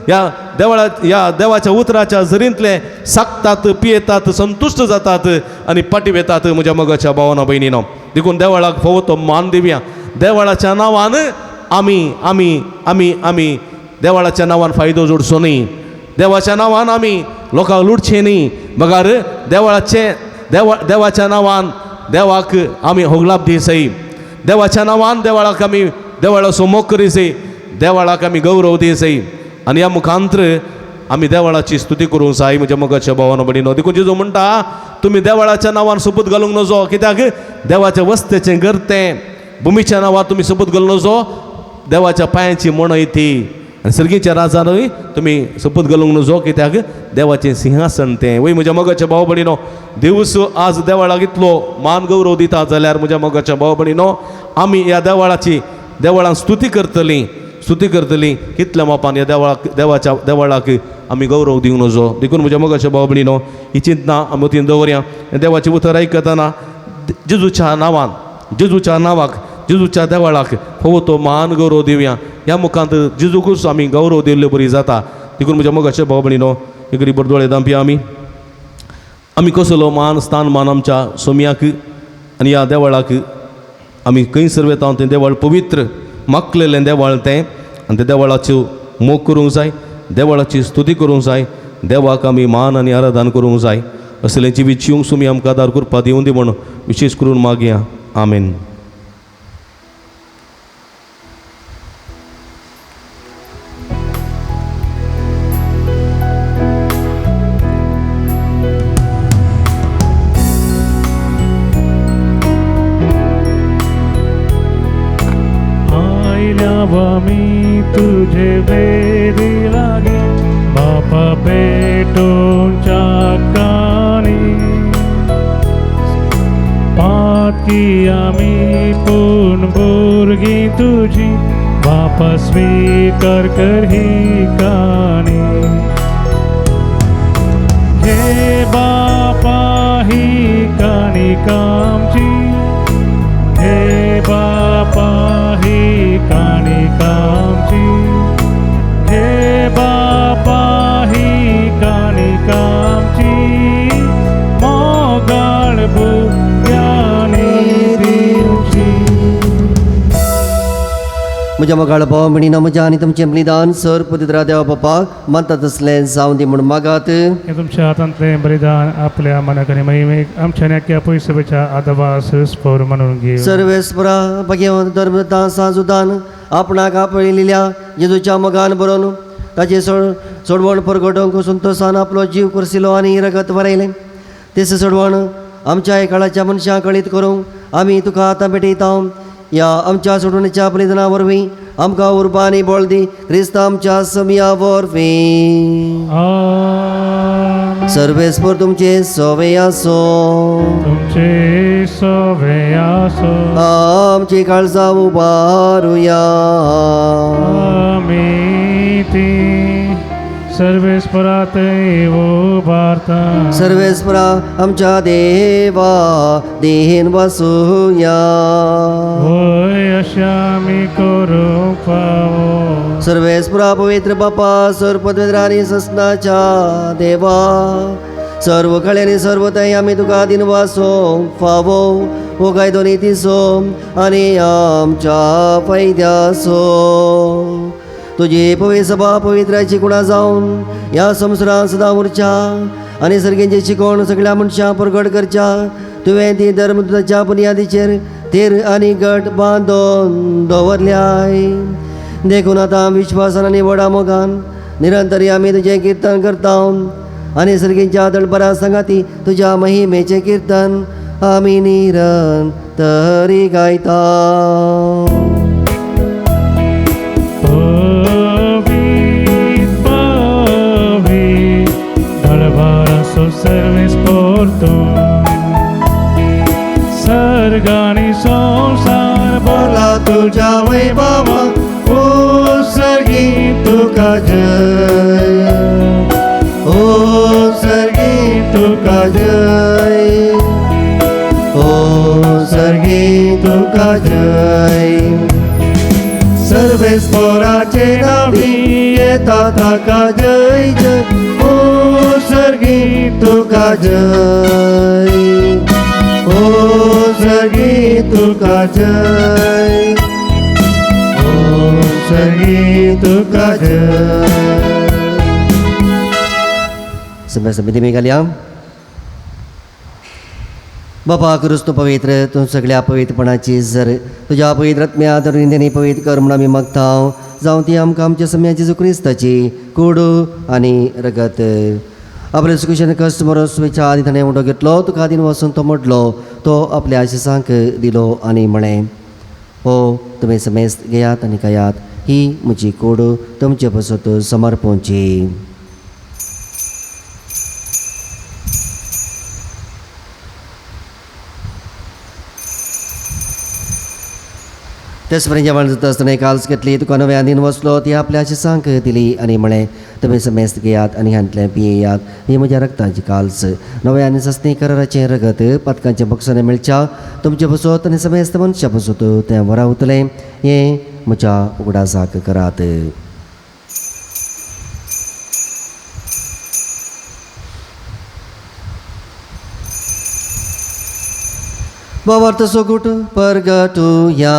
ह्या देवळा ह्या देवाच्या उतराच्या जरींतलें साकतात, पियेतात, संतुश्ट जातात आनी पाटी वेतात. म्हज्या मोगाच्या भावानो भयणीनो, देखून देवळाक फावो तो मान दिवया. देवळाच्या नांवान आमी आमी आमी आमी देवळाच्या नांवान फायदो जोडचो न्ही, देवाच्या नांवान आमी लोकांक लुटचें न्ही, बगार देवळाचे देवाच्या नांवान देवाक आमी होगलाप दिसय, देवाच्या नांवान देवाळाक आमी देवाळाचो मोग करीसय, देवाळाक आमी गौरव दिसय आनी ह्या मुखांत्र आमी देवाळाची स्तुती करूंक जाय. म्हज्या मोगाच्या भावानो भयणीनो, देखून जेजू म्हणटा तुमी देवाळाच्या नांवान सोपूत घालूंक नजो, कित्याक देवाच्या वस्तेचें घर तें. भुमीच्या नांवार तुमी सोपूत घालूंक नजो, देवाच्या पांयांची मणय ती. आनी सर्गीच्या राजानूय तुमी सोपूत घालूंक नजो, कित्याक देवाचें सिंहासन तें. वय म्हज्या मोगाच्या भाव भयणीनो, देवूस आज देवाळाक इतलो मान गौरव दिता जाल्यार म्हज्या मोगाच्या भाव भयणीनो आमी ह्या देवाळाची देवळान स्तुती करतलीं, स्तुती करतलीं. कितल्या मापान ह्या देवळाक देवाच्या देवळाक आमी गौरव दिवंक नजो. देखून म्हज्या मोगाच्या भाव भयणीनो ही चिंतना आमी वतीन दवरया. देवाचें उतर आयकतना जेजूच्या नांवान, जेजूच्या नांवाक, जेजूच्या देवळाक फावो तो मान गौरव दिवया. ह्या मुखांत जेजूकूच आमी गौरव दिल्ले बरी जाता. देखून म्हज्या मोगाच्या भाव भयणीनो एक बरी दोळे धांपया. आमी आमी कसलो मान स्थान मान आमच्या सोम्याक आनी ह्या देवळाक आमी खंयसर वता तें देवळ पवित्र मागलेलें देवळ तें, आनी त्या देवळाच्यो मोग करूंक जाय, देवळाची स्तुती करूंक जाय, देवाक आमी मान आनी आराधन करूंक जाय. असलें जिवीत जिवंक सुमी आमकां आदार करपा दिवं दी म्हूण विशेश करून मागया. आमेन. आयल्याव तुझे वेदी लागी बापा पेटोच्या कानी, पातकी आमी पूण भुरगीं तुजी बापा स्वीकार कर ही काणी. घे बापा ही काणी कामची, घे बापा ही काणी कामची, घे बापा ही काणी कामची, मोगाळ भुरग्यांनी दिवची. म्हज्या मोगाळ भाव भयणीनो, म्हज्या आनी तुमचें बलिदान सर पवित्र देवा बापा मानता तसलें जावं दी म्हूण मागात. हे तुमच्या हातांतलें बलिदान आपल्या मनाक आनी महिमेक आमच्या न्याक्या पयसुच्या आदवास स्फोर म्हणून घेव. सर्वेस्परा भगवंत धर्मदान साजुदान आपणाक आपयलेल्या जेजूच्या मोगान बरोवन ताचे सोडवण परगटोवंक संतोसान आपलो जीव करसिलो आनी रगत वरयलें. तें सोडवण आमच्या काळाच्या मनशांक कळीत करूंक आमी तुका आतां भेटयता. ह्या आमच्या सोडवणेच्या बलिदाना वरवीं आमकां उर्बा आनी बळ दी, क्रिस्त आमच्या समया वरवीं. सर्वेस्पर तुमचे सोवे आसो, तुमचे सोवे आसो. आमची काळजां उबारुया. आमी ती सर्वेस्परा थंय उबारता. सर्वेस्परा आमच्या देवा देहेन वसुया. वय अशें आमी करूंक फावो. सर्वेस्परा पवित्र बापा सर्व पवित्र आनी ससनाच्या देवा, सर्व कळे आनी सर्व थंय आमी तुका दिनवासूंक फावो. हो कायदो नितीचो आनी आमच्या फायद्याचो. तुजी पवित्र सभा पवित्राची कुणा जावन ह्या संवसारांत सदां उरच्या आनी सर्गेंची शिकवण सगळ्या मनशां परगट करच्या. तुवें ती धर्मदूताच्या बुन्यादीचेर थीर आनी घट बांदून दवरल्याय. देखून आतां विश्वासान आनी व्हडा मोगान निरंतर आमी तुजें किर्तन करता आनी सर्गेंच्या दळबरा सांगाती तुज्या महिमेचें कीर्तन आमी निरंतरी गायता. सर्वेस पोर्तो सर्गानी संसार बोला तुझ्या वैभवा, ओ सर्गी तुका जय, ओ सर्गी तुका जय, ओ सर्गी तुका जय. सर्वेस्पराचे नावी येता ताका जय जय, ओ सर्गी तुका जय, ओ सर्गी तुका जय, ओ सर्गी तुका जय. समय समिति में घालया. बापा क्रिस्त पवित्र तूं सगळ्या पवित्रपणाची जर तुज्या पवित्र आत्म्या धरून पवित्र कर म्हूण आमी मागता. जावं ती आमकां आमच्या सम्या जेजू क्रिस्ताची कूड आनी रगत. आपले सुकुशन कश्ट मरोन स्वेच्छा आनी ताणें उडो घेतलो, तुका आदीन वचून तो मोडलो, तो आपल्या आशिसांक दिलो आनी म्हळें, हो तुमी समेस्त घेयात आनी खायात, ही म्हजी कूड तुमचे पासत समर्पणची. तेच परी जेवण जाता आसतना काल्स घेतली, तुका नव्या आदीन वसलो, ती आपल्या आशिसांक दिली आनी म्हळें, तुमी समेस्त घेयात आनी हांतलें पियेयात, ही म्हज्या रक्ताची काल्स, नव्या आनी सस्नी कराराचें रगत, पातकांचें बक्षाणें मेळच्या तुमचे पसत आनी समेस्त मनशां पसत तें वरावतलें, हें म्हज्या उगडासाक करात. बाबार्थ सोगुट परगटुया.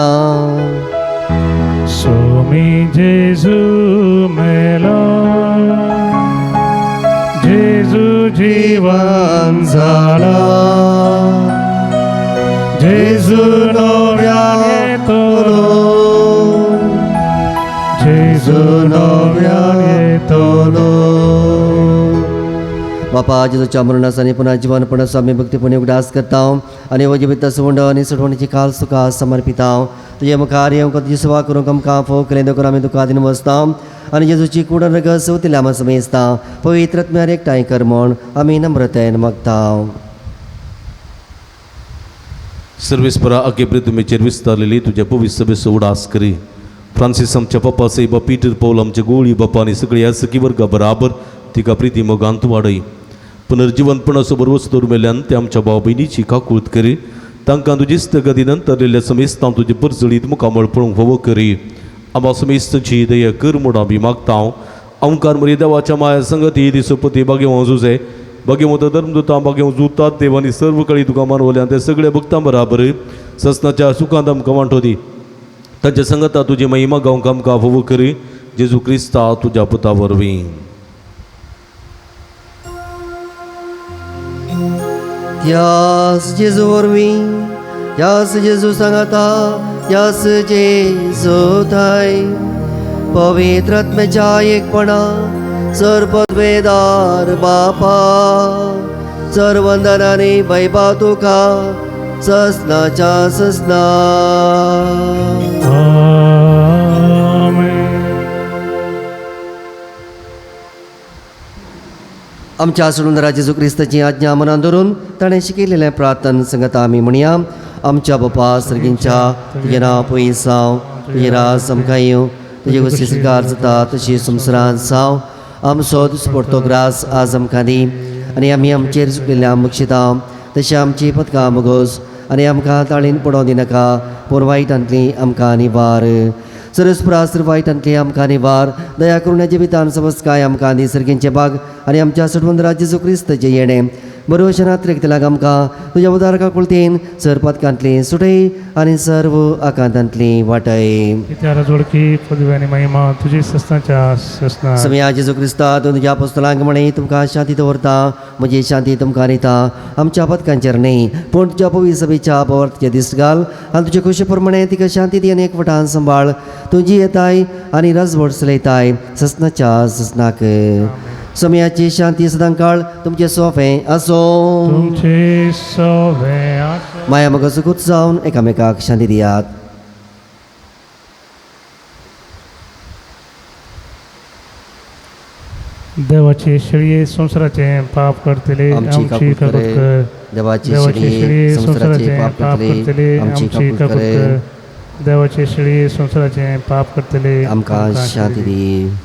Somi Gesù melo, Gesù जीवन झाला, Gesù नव्यान येतलो, Gesù नव्यान येतलो. बापा जेजूच्या मरणास आनी पुन्हा जिवनपणाचो आमी भक्तीपणी उगडास करता आनी हो जिवीत सुवंड आनी सोडवणीची काल तुका समर्पिता. तुजे मुखार येवंक तुजी सेवा करूंक आमकां फोव केलें देखून आमी तुका आदीन वचता आनी जेजूची कूड रगत सवतिल्या आमी समेजता. पवित्र आत्म्यार एकठांय कर म्हूण आमी नम्रतायेन मागता. सर्वेस्परा आगे पृथ्वीचेर विस्तारलेली तुज्या पवित्र सभेचो उडास करी. फ्रांसीस आमच्या पप्पा साहेब, पीटर पौल आमच्या गोळी बापा आनी सगळ्या सखी वर्गा बराबर तिका प्रिती मोगांत वाडय. पुनर्जिवनपणाचो बरवस दवरमेल्यान ते आमच्या भाव भयणीची काकूत करी. तांकां तुजी स्थगती नंतरलेल्या समेस्तां तुजे परजळीत मुखामळ पळोवंक फावो करी. आमकां समेस्तांची दया कर म्हूण आमी मागता. आमकार मरे देवाच्या माया संगती दिसपती बागेवं जुजे बागेवंत धर्मदुतां बागेवं जुतात देव आनी सर्व कळी तुका मानवल्यान ते सगळे भक्तां बराबर ससनाच्या सुखांत आमकां वांटो दी. तांच्या संगता तुजी महिमा गावंक आमकां फावो करी. जेजू क्रिस्ता तुज्या पुता वरवीं. त्यास जेजू वरवीं, त्यास जेजू सांगाता, त्यास जेजू थाय पवित्र आत्म्याच्या एकपणा सर्वपदवेदार बापा सर्वंदनानी वैभव तुका ससनाच्या ससना. आमच्या सोडून जेजू क्रिस्ताची आज्ञा मनान धरून ताणें शिकयलेलें प्रार्थन संगता आमी म्हणया. आमच्या बापा सर्गींच्या, तुजें नांव पयस जावं, तुजें राज आमकां येवं, तुजे गोश्टी स्वीकार जाता तशी संवसारांत जावं. आमचो दुस्पडतो ग्रास आज आमकां दी आनी आमी आमचेर चुकलेल्या बक्षिता तशें आमची पदकां बगोस आनी आमकां ताळीन पडोवं दिनाका, पूण वायटांतली आमकां निवार. सरस्परास्त्र वायटांतली आमकां निवार. दया करुणा जिवितान समजकाय आमकां दी सर्गींचे बाग आनी आमच्या सटवंदरा जेजू क्रिस्ताचें येणें बरोवशें रात्रेक आमकां तुज्या उदारका कुळतेन सरपातकांतली सुटय आनी सर्व आकांतांतली वाटय. जोडकी पदवी आनी महिमा तुजी ससनाच्या ससना. समया जेजू क्रिस्ता तूं तुज्या पुस्तकांक म्हणे तुमकां शांती दवरता, म्हजी शांती तुमकां दिता. आमच्या पदकांचेर न्हय पूण तुज्या पवित्र सभेच्या पवर्तचे दीस घाल आनी तुजे खुशे प्रमाणे तिका शांती दी आनी एकवटान सांबाळ. तुजी येताय आनी रजवट चलयताय ससनाच्या ससनाक. समयाची शांती सदांकाळ तुमचे सोफे आसो. तुमचे सोफे आसो. माया मग सुकूत जावन एकामेकाक शांती दियात. देवाची शेळये संवसाराचें पाप करतले आमची काकूत कर. देवाची शेळये संवसाराचें पाप करतले आमची काकूत कर. देवाची शेळये संवसाराचें पाप करतले आमकां शांती दी.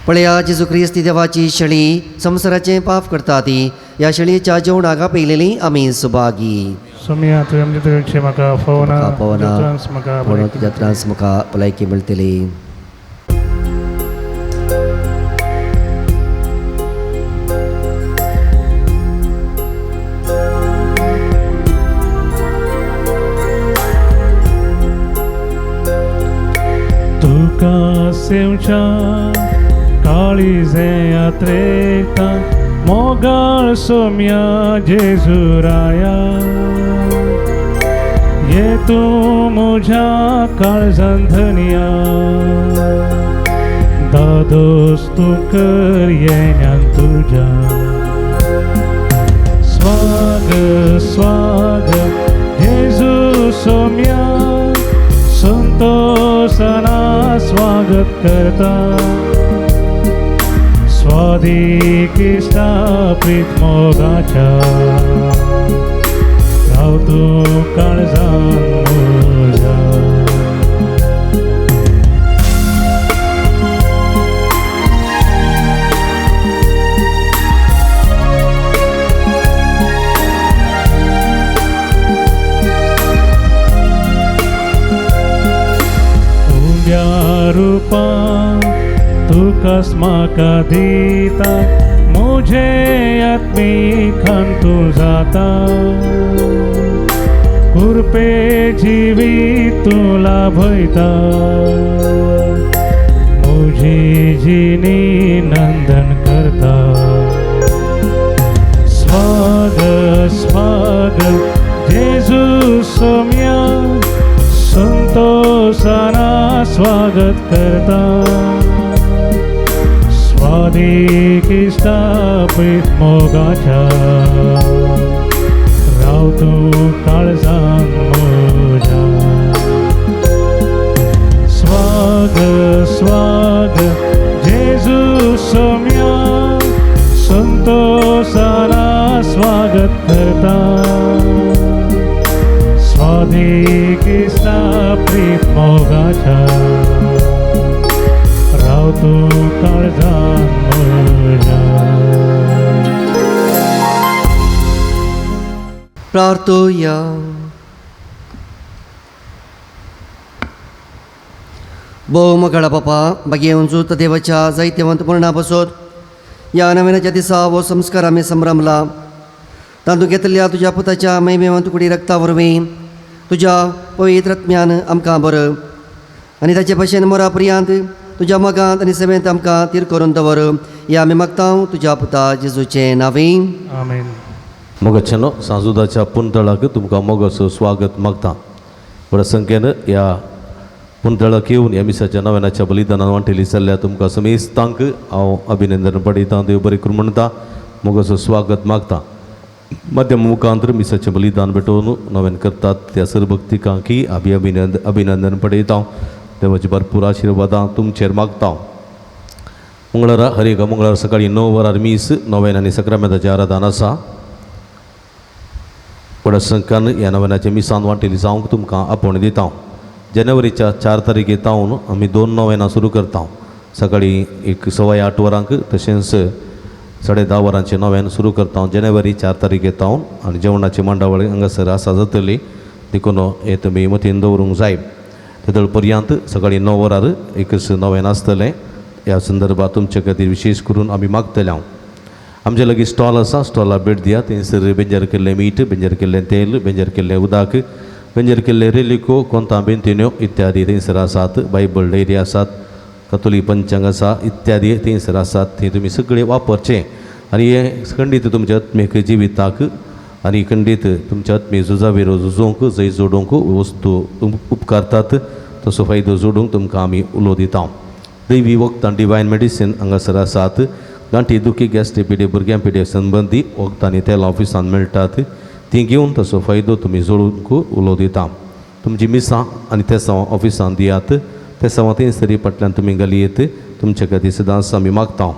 पळया जेजू क्रिस्ती देवाची शेळी संवसाराचें पाप करता ती ह्या शेळयेच्या जेवणाक आपयलेली आमी सुभागी. सोम्या तुवें आमचे तरेचे म्हाका पवना पवना म्हणून तुज्या त्रास म्हाका भलायकी मेळटली. तुका सेवच्या काळीजें यात्रेता मोगाळ सोम्या जेजुराया ये तूं म्हज्या काळजान धनया दादोस तूं कर येण्यान तुज्या स्वागत स्वागत जेजू सोम्या संतोषाना स्वागत करता स्वादीक स्थापित मोगाच्या राव तूं काळजान म्हज्या. उब्या रुपा तुकाच म्हाका दिता म्हजे आत्मिकान तूं जाता कुरपे जिवीत तूं लाभयता म्हजी जिणी नंदन करता. स्वागत स्वागत जेजू सोम्या संतोषाना स्वागत करता स्वादीक स्थापित मोगाच्या राव तूं काळजान म्हज्या. स्वागत स्वागत जेजू सोम्या संतोषाना स्वागत करता स्वादीक स्थापित मोगाच्या राव तूं काळजान म्हज्या. प्रार्थुया. भोव मोगाळा बापा भाग्यवंत देवाच्या जायतेवंत मरणा बसोत ह्या नव्याच्या दिसा हो संस्कार आमी संभ्रमला तातूंत घेतल्या तुज्या पुताच्या महिमेवंत कुडी रक्ता वरवीं तुज्या पवित्र आत्म्यान आमकां बरं आनी ताचे भशेन मोरा पर्यंत तुज्या मोगांत आनी सेवेंत आमकां तीर करून दवर ह्या आमी मागता तुज्या पुता जेजूचें नांवी. आमेन. मोगाच्यानो सांजुदाच्या पुनतळाक तुमकां मोगाचो स्वागत मागता. व्हड संख्येन ह्या पुनतळाक येवन ह्या मिसाच्या नव्यानाच्या बलिदानान वांटेली जाल्ल्या तुमकां समेस्तांक हांव अभिनंदन पडयतां. देव बरें करूं म्हणटा मोगाचो स्वागत मागता. मध्यम मुखांतर मिसाचें बलिदान भेटोवन नव्यान करतात त्या सर्वभक्तिकांकी आमी अभिनंदन पडयता. देवाची भरपूर आशिर्वादां तुमचेर मागता. मंगळारा हर एका मंगळार सकाळीं 9 वरार मीस नव्यान आनी सक्रामेंताचें आराधन आसा. व्हड संख्यान ह्या नव्यानाच्या मिसान वांटेली जावंक तुमकां आपोवणें दिता. जानेवारीच्या 4 तारखे तावन आमी 2 नव्यानां सुरू करता. सकाळीं एक 8:15 वरांक तशेंच 10:30 वरांचें नव्यान सुरू करता जानेवारी 4 तारखे तावन. आनी जेवणाची मांडावळ हांगासर आसा जातली देखून हें तुमी मतीन दवरूंक जाय. तेदळ पर्यंत सकाळीं 9 वरार एकच नव्यान आसतलें. ह्या संदर्भात तुमचे खातीर विशेष करून आमी मागतले. हांव आमचे लागीं स्टॉल आसा, स्टॉला भेट दियात. थंयसर बेंजर केल्लें मीठ, बेंजर केल्लें तेल, बेंजर केल्लें उदक, बेंजर केल्लें रेलिको, कोंतां बेंतिन्यो इत्यादी थंयसर आसात. बायबल डायरी आसात, कतोली पंचांग आसा इत्यादी थंयसर आसात. थंय तुमी सगळें वापरचें आनी हें खंडीत तुमच्या आत्मीक जिविताक आनी खंडीत तुमच्या आत्मीक झुजावेरो झुजोवंक जंय जोडूंक वस्तू उपकारतात तसो फायदो जोडूंक तुमकां आमी उलो दिता. दैवी वखदां डिवायन मेडिसीन हांगासर आसात. गांठी दुखी गॅस्ट्री पिडे भुरग्यां पिडे संबंदी वखदां आनी तेलां ऑफिसान मेळटात. तीं घेवन तसो फायदो तुमी जोडूंक उलो दिता. तुमची मिसां आनी तेसांव ऑफिसान दियात. तेसांव थंयसरी फाटल्यान तुमी घालयेत. तुमचे खातीर सदांच आमी मागता.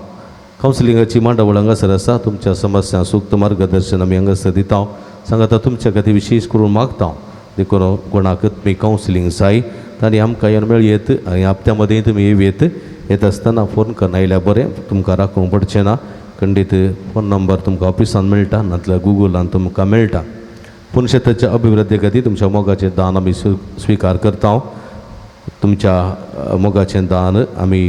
कावन्सिलिंगाची मांडावळ हांगासर आसा. तुमच्या समस्या सूक्त मार्गदर्शन आमी हांगासर दिता. सांगाता तुमच्या खातीर विशेष करून मागता. देखून कोणाक तुमी कावन्सिलींग जाय तांणी आमकां येवन मेळयेत आनी हप्त्या मदीं तुमी येवयेत. येता आसतना फोन करून आयल्यार बरें, तुमकां राखूंक पडचें ना. खंडीत फोन नंबर तुमकां ऑफिसान मेळटा, नातल्यार गुगलान तुमकां मेळटा. पूण शेताच्या अभिवृद्धी खातीर तुमच्या मोगाचें दान आमी स्विकार करता. तुमच्या मोगाचें दान आमी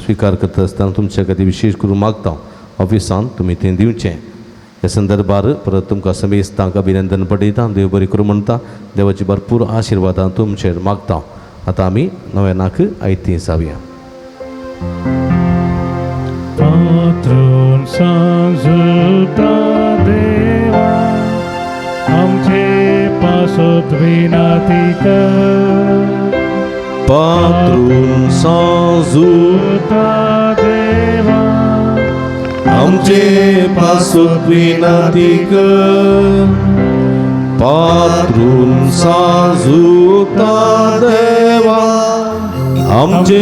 स्विकार करता आसतना तुमच्या खातीर विशेष करून मागता. ऑफिसान तुमी तें दिवचें. ह्या संदर्भार परत तुमकां समेस्तांक अभिनंदन पडयता. देव बरें करूं म्हणटा. देवाची भरपूर आशिर्वादां तुमचेर मागता. आतां आमी नव्यानाक आयती जावया. पात्रून सांजुता देवा आमचे पासत विनाती कर. पात्रून सांजुता देवा आमचे पासत विनंती कर. पात्रून सांजुता देवा आमचे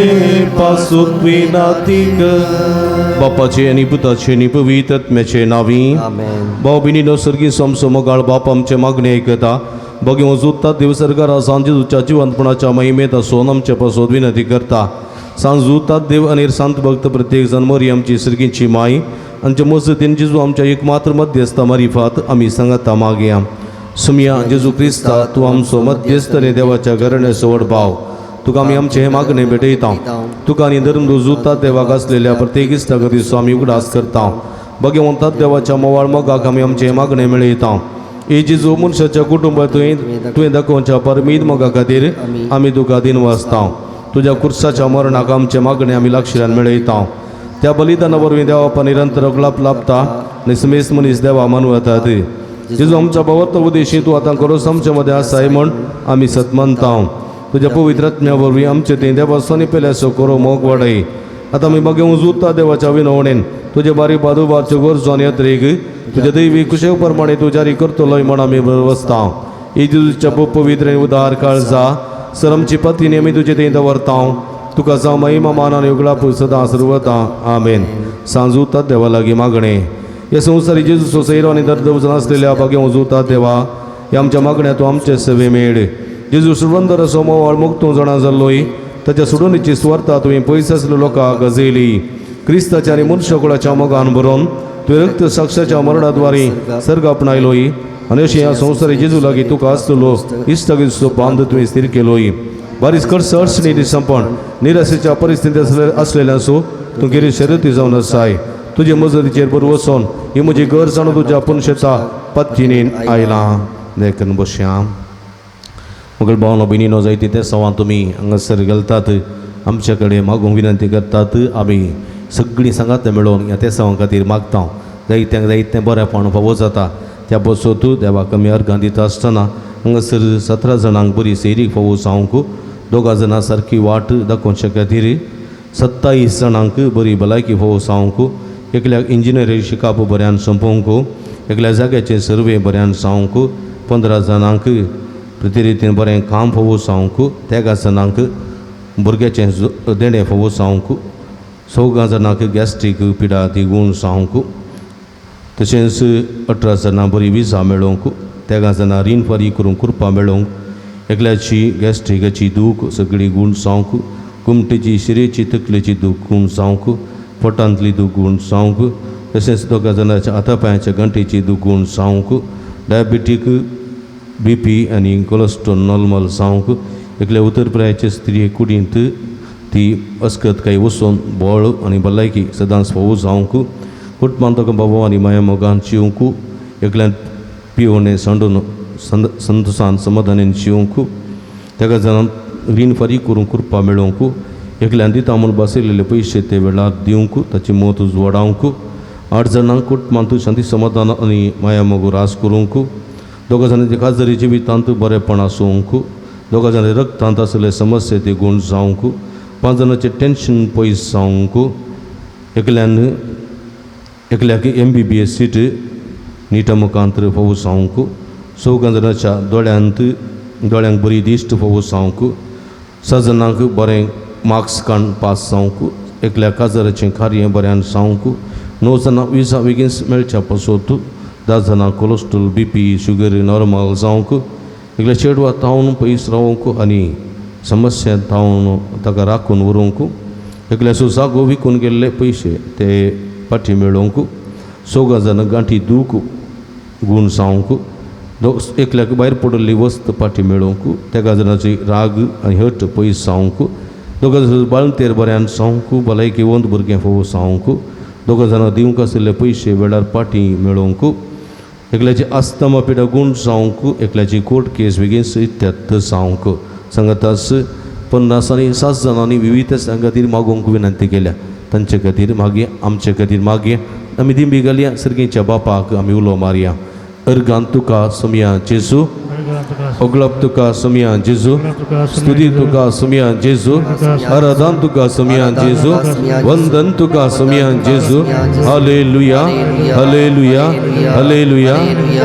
पासत विनंती कर. बापाचे आनी पुताचे आनी पवित्र आत्म्याचे नावी. आमेन. भाव भयणीनो, सर्गी सोमसो मोगाळ बाप आमचे मागणे ऐकता. बगे वजुता देव सरकारा सांजेच्या जिवंतपणाच्या महिमेत आसून आमचे पासत विनंती करता. सांजुतात देव आनी सांत भक्त प्रत्येक जण मोरी आमची सर्गीची माई आमच्या मजतीन जेजू आमच्या एकमात्र मध्यस्था मारिफात आमी सांगता मागया. सुमिया जेजू क्रिस्ता, तूं आमचो मध्यस्थ आनी देवाच्या घराण्याचो व्हड भाव, तुका आमी आमचे हे मागणे भेटयता. तुका आनी धर्म रुजुता देवाक आसलेल्या प्रत्येक इश्टा खातीर आमी उगडास करता. बगे म्हणतात देवाच्या मोवाळ मोगाक आमी आमचे मागणे मेळयता. हे जेजू, मनशाच्या कुटुंबात तुवें दाखोवच्या परमीत मोगा खातीर आमी तुका दिन वाचता. तुज्या कुर्साच्या मरणाक आमचे मागणे आमी लक्षान मेळयता. त्या बलिदाना वरवीं देवा निरंतर लाभ लाभता आनी समेस्त मनीस देवा मानवतात. जेजू आमच्या भावार्थ उद्देशी तूं आतां खरोच आमच्या मदें आसाय म्हण आमी सत मानता. तुज्या पवित्र आत्म्या वरवीं आमचे तें देवासनी पेल्याचो करो मोग वाडय. आतां आमी मागीर उजुता देवाच्या विनवणेन तुजे बारीक बादुबारच्यो गरजो आनी अत्रेक तुज्या दैवी कुशे प्रमाणे तूं जारी करतलोय म्हण आमी बसता. ही जेजूच्या पवित्र आनी उदार काळजा सर आमची पत्नी आमी तुजे थंय दवरता. तुका जावं महिमा मान आनी उगडाप सदां सर्वता. आमेन. सांजूता देवा लागीं मागणें. हे संवसारी जेजूचो सैरो आनी दर्द आसलेल्या भाग्य उजुता देवा, ह्या आमच्या मागण्या तूं आमचे सेवे मेळ. जेजू सुरवंदर असो मोवाळ मुक्त जाणा जाल्लोय ताच्या सोडूनीची सुवार्ता तुवें पयस आसलेल्या लोकांक गजयली. क्रिस्ताच्या आनी मनशाकुळाच्या मोगान भरून तुवें रक्त साक्षाच्या मरणाद्वारे सर्ग आपणायलोय आनी अशें ह्या संवसारी जेजू लागीं तुका आसलेलो इश्टागीचो बांद तुवें स्थीर केलोय. बारीस खर्च अडचणी दिसपण निराशेच्या परिस्थिती आसलेल्यांसो तूं गिरी शर्यती जावन आसाय. तुजे मजतीचेर बरो वचोन ही म्हजी गरज जाणून तुज्या पुनशेता पत्तीनीन आयलां. देखून बसया. मगळ भावनो भयणीनो, जायती ते सवां तुमी हांगासर घालतात, आमचे कडेन मागूंक विनंती करतात. आमी सगळीं सांगात मेळोवन ह्या तेसांवां खातीर मागता. जायत्यांक जायतें बरेंपण फावो जाता. त्या बसोत देवाक आमी अर्गां दिता आसतना हांगासर 17 जाणांक बरी सैरीक फावो जावंक, दोगां जाणां सारकी वाट दाखोवचे खातीर, 27 जाणांक बरी भलायकी फावो जावंक, एकल्याक इंजिनियरींग शिकप बऱ्यान सोंपोवंक, एकल्या जाग्याचें सर्वे बऱ्यान जावंक, 15 जाणांक प्रतिरितीन बरें काम फावो जावंक, तेगा जाणांक भुरग्याचें देणें फावो जावंक, 4 जाणांक गॅस्ट्रीक पिडा ती गूण जावंक, तशेंच 18 जाणां बरी विजा मेळोवंक, तेगा जाणां रीण फारीक करूंक कृपा मेळोवंक, एकल्याची गॅस्ट्रिकाची दूख सगळी गूण जावंक, कुमटेची शिरेची तकलेची दूख गूण जावंक, पोटांतली दूख गूण जावंक, तशेंच दोगा जाणांच्या हाता पांयाच्या गांठीची दूख गूण जावंक, डायबिटीक बी पी आनी कोलेस्ट्रॉल नॉर्मल जावंक, एकल्या उतर पिरायेचे स्त्री कुडींत ती अस्कत काय वचून बळ आनी भलायकी सदांच फावो जावंक, कुटुंबांत तुका बाबा आनी माया मोगान जिवंक, एकल्यान पिवणें सांडून संतोसान समाधानेन जिवंक, तेका जाणां रीण फारीक करूंक कृपा मेळोवंक, एकल्यान दिता म्हूण बसयलेले पयशे ते वेळार दिवंक, ताची मत उजवाडावंक, 8 जाणांक कुटुंबांत शांती समाधान आनी माया मोग रास करूंक, दोगा जाणांच्या खाजरी जिवितांत बरेंपण आसूंक, दोगा जाणांच्या रक्तांत आसले समस्या ते गूण जावंक, 5 जाणांचें टेंशन पयस जावंक, एकल्यान एकल्याक MBBS seat निटा मुखांत फावो जावंक, 4 जाणांच्या दोळ्यांत दोळ्यांक बरी दिश्ट फावो जावंक, 6 जाणांक बरें मार्क्स काडून पास जावंक, एकल्या काजाराचें कार्य बऱ्यान जावंक, 9 जाणां विजा बेगीन मेळच्या पासत, 10 जाणां कोलेस्ट्रॉल BP sugar normal जावंक, एकल्या चेडवा तावन पयस रावंक आनी समस्या तावन ताका राखून व्हरूंक, एकल्याचो जागो विकून गेल्ले पयशे ते फाटीं मेळोवंक, 4 जाणां गांठी दूख गूण जावंक, एकल्याक भायर पडिल्ली वस्त फाटीं मेळोवंक, तेगा जाणाची राग आनी हट पयस जावंक, दोगां जाणां बाळंतेर बऱ्यान जावंक, भलायकी वंद भुरगें फावो जावंक, दोगां जाणां दिवंक आशिल्ले पयशे वेळार फाटीं मेळोवंक, एकल्याची आस्तमा पिडा गूण जावंक, एकल्याची कोर्ट केस बेगीन इत्यर्थ जावंक. सांगातास 50 आनी 7 जाणांनी विविध खातीर मागूंक विनंती केल्या. तांचे खातीर मागया, आमचे खातीर मागया. आमी दिंबी घालया, सर्गीच्या बापाक आमी उलो मारया. अर्गान तुका सोमया जेजू, ओगळप तुका सोमया जेजू, स्तुती तुका सोमया जेजू, आराधन तुका सोमया जेजू, वंदन तुका सोमया जेजू. Hallelujah, hallelujah, hallelujah,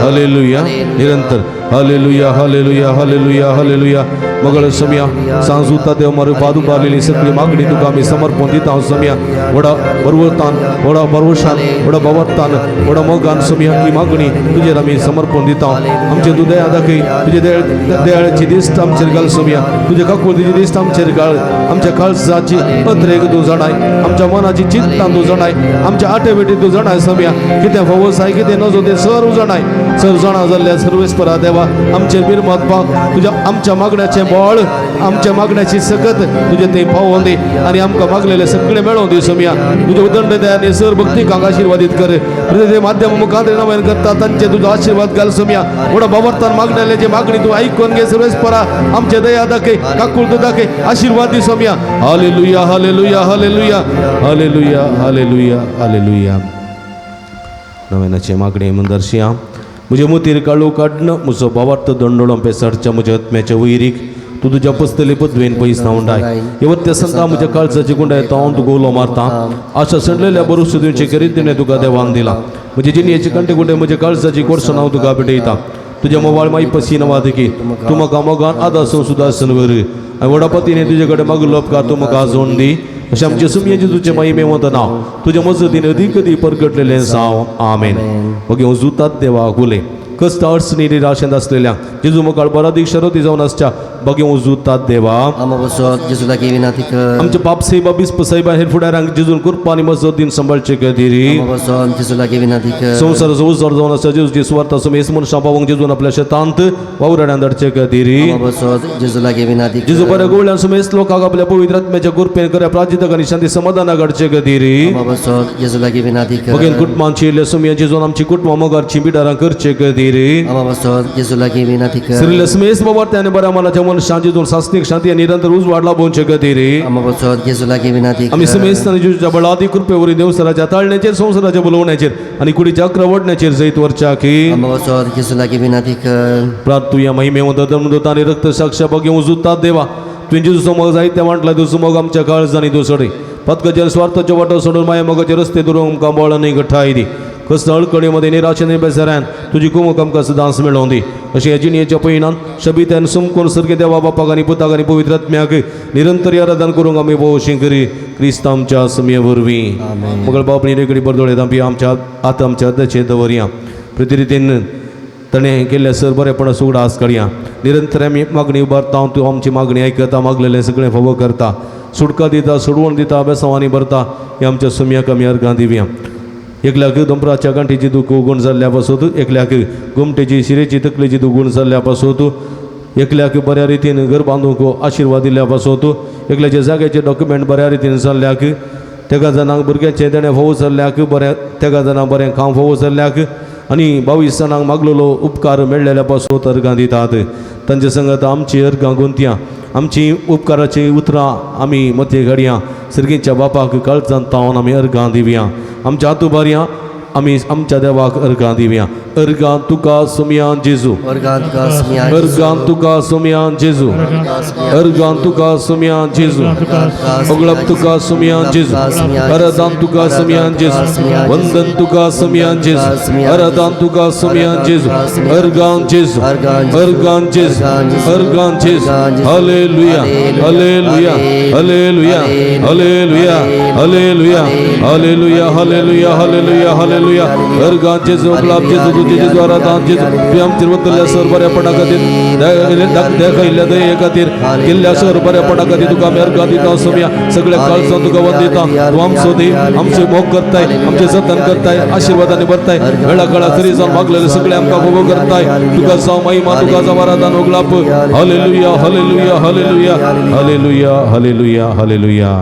hallelujah. निरंतर हालेलुया, हालेलुया, हालेलुया, हालेलुया. मगळ सोमया सांजुता देव मारू पादू बारलेली सगळी मागणी तुका आमी समर्पण दिता सोमया. व्हडा बरवतान, व्हडा बरवशान, व्हडा भवत्तान, व्हडा मोगान सोमया ही मागणी तुजेर आमी समर्पण दिता. आमचे तूं दया दाखय, तुजे दयाळाची दिश्ट आमचेर घाल सोमया, तुजे काकुळतीची दिश्ट आमचेर घाल. आमच्या काळजाची अत्रेक तूं जाणाय, आमच्या मनाची चिंता तूं जाणाय, आमच्या आटेवेटी तूं जाणाय सोमया. कितें फोवस आय कितें नजो तें सर्व जाणाय. सर्व जाणा जाल्ल्या सर्वेस्परा देवा आमचेर मिरमत पाव. तुज्या आमच्या मागण्याचें बळ, आमच्या मागण्याची सकत तुजे थंय पावोवन दी आनी आमकां मागलेले सगळें मेळोवन दी सोमया. तुज्या उदंड दयानी सर भक्तीकांक आशिर्वादीत कर. तुजे माध्यम मुखार नवेन करता तांचे तुजो आशिर्वाद घाल सोमया. व्हडा बाबरतान मागण्याची मागणी तूं आयकून घे सर्वेस्परा. आमचे दया दाखय, काकुळत दाखय, आशिर्वाद दी सोमया. Hallelujah, hallelujah, hallelujah, hallelujah, hallelujah, hallelujah. नव्यानाचे मागणे मंदर्शिया म्हजे मुतीर काळू काडन म्हजो भावार्थ दंडोळो पेसरच्या म्हज्या आत्म्याच्या वैरीक तूं तुज्या पसतली पदवेन पयस धांवडाय. येवत्या संता म्हज्या काळजाची गुंडाय हांव तुका उलो मारता. आशा सणलेल्या बरोसो दिवचे करीत तिणें तुका देवान दिला. म्हजे जिणयेचे कंटे गुंडे म्हज्या काळजाची कोडसण हांव तुका भेटयता. तुज्या मोबायल माई पसीन वादकी तूं म्हाका मोगान आदासून सुदासन वर आनी व्हडा पतीने तुजे कडेन मागलो उपकार तूं म्हाका आजोवन दी. अशें आमचे सुमयेचे तुजे महिमे वतना तुज्या मजतीन अदीक अदीक परगटलेलें जावं. आमेन. ओके जुतात देवाक उलय कश्ट अडचणी निराशेंत आसलेल्या जेजू मुखार बरादीक शरती जावन आसच्या बगे जुतात देवा. आमचे पाप साहेबा बिस्प साहेबा हेर फुडारांक जेजून कृपा आनी मजत दिन सांबाळचे खातीर. संवसाराचो उजवाड जावन आसच्या जेजूची सुवार्थ सुमेस मनशां पावोवंक जेजून आपल्या शेतांत वावराड्यान धाडचे खातीर. जेजू बऱ्या गोवळ्यान सुमेस लोकांक आपल्या पवित्र आत्म्याच्या कृपेन खऱ्या प्राजितक आनी शांती समाधानाक हाडचे खातीर. बगेन कुटुंबांची येयल्ल्या सुमया जेजून आमची कुटुंबां मोगारची बिडारां करचे खातीर. श्री लक्ष्मेश बाबा त्याने बऱ्या मनाच्या मनशां जेजून सासनीक शांती आनी निरंतर उजवाड लाभोवचे खातीर. आमी समेस्त आनी जेजूच्या बळादी कृपेवरी देवसराच्या ताळण्याचेर संवसाराच्या बोलोवण्याचेर आनी कुडीच्या अकरा वडण्याचेर जैत वरच्या की प्रार्थुया. महिमेवंत धर्मदूत आनी रक्त साक्ष बगे उजुतात देवा तुवें जेजूचो मोग जायते वांटला तुजो मोग आमच्या काळजांनी दुसरे पत्कचेर स्वार्थाच्यो वाटो सोडून माया मोगाचे रस्ते दुरूंक आमकां बळ आनी घटाय दी. कसलो अडकणीमध्ये निराशेने बेजारान तुजी कुमक आमकां सदांच मेळोवन दी. अशें ह्या जिणेच्या पयणान शबित्यान सुमकून सर्गे देवा बापाक आनी पुताक आनी पवित्र आत्म्याक निरंतर आराधन करूंक आमी भोवशी करी क्रिस्त आमच्या सुमये वरवीं. मगळ बाप निरेकडी बरदोळे दांपी आमच्या आतां आमच्या अर्दाचेर दवरया. प्रतिरितीन ताणें केल्ल्या सर बरेपणा सुगडास काडया. निरंतर आमी मागणी उबारता, तूं आमची मागणी आयकता, मागलेलें सगळें फावो करता, सुटका दिता, सोडवण दिता, बेसांवांनी भरता. हे आमच्या सुमयाक आमी अर्गां दिवया. एकल्याक दोंपराच्या गांठीची दूख गुण जाल्ल्या पासत, एकल्याक गोमटेची शिरेची तकलेची दूख गुण जाल्ल्या पासत, एकल्याक बऱ्या रितीन घर बांदूंक आशिर्वाद दिल्ल्या पासत, एकल्याच्या जाग्याचे डॉक्युमेंट बऱ्या रितीन जाल्ल्याक, तेगा जाणांक भुरग्याचें देणें फावो जाल्ल्याक, बऱ्या तेगा जाणांक बरें काम फावो जाल्ल्याक आनी 22 जाणांक मागलेलो उपकार मेळ्ळेल्या पासत अर्गां दितात. तांचे संगत आमची अर्गां गुंतया, आमची उपकाराची उतरां आमी मती घडया. सर्गीच्या बापाक काळजांत तावन आमी अर्गां दिवया. आमच्या हातू बारया आमी आमच्या देवाक अर्गां दिवया. अर्गां तुका सुमयान जेजू, अर्गां तुका सुमयान जेजू, अर्गां तुका सुमयान जेजू, ओगळप तुका सुमयान जेजू, आराधन तुका सुमयान जेजू, वंदन तुका सुमयान जेजू, आराधन तुका सुमयान जेजू, अर्गां जेजू, अर्गां जेजू, अर्गां जेजू. Hallelujah, hallelujah, hallelujah, hallelujah, hallelujah, hallelujah, hallelujah, hallelujah, hallelujah. अर्गां जेजू, ओगळप जेजू, तुझे जेजू, आराधन जेजू. तुवें आमचेर वतल्या सर बरेपणा खातीर, दाखयल्ल्या दये खातीर, केल्ल्या सर बरेपणा खातीर तुका आमी अर्गां दिता सुमया. सगळ्या काळजान तुका वंदिता. तूं आमचो दी, आमचो मोग करताय, आमचें जतन करताय, आशिर्वादांनी भरताय. वेळा काळा तरी जावन मागलेले सगळे आमकां फावो करताय. तुका जावं महिमा, तुका जावं आराधन, ओगळप. Hallelujah, hallelujah, hallelujah, hallelujah, hallelujah, hallelujah.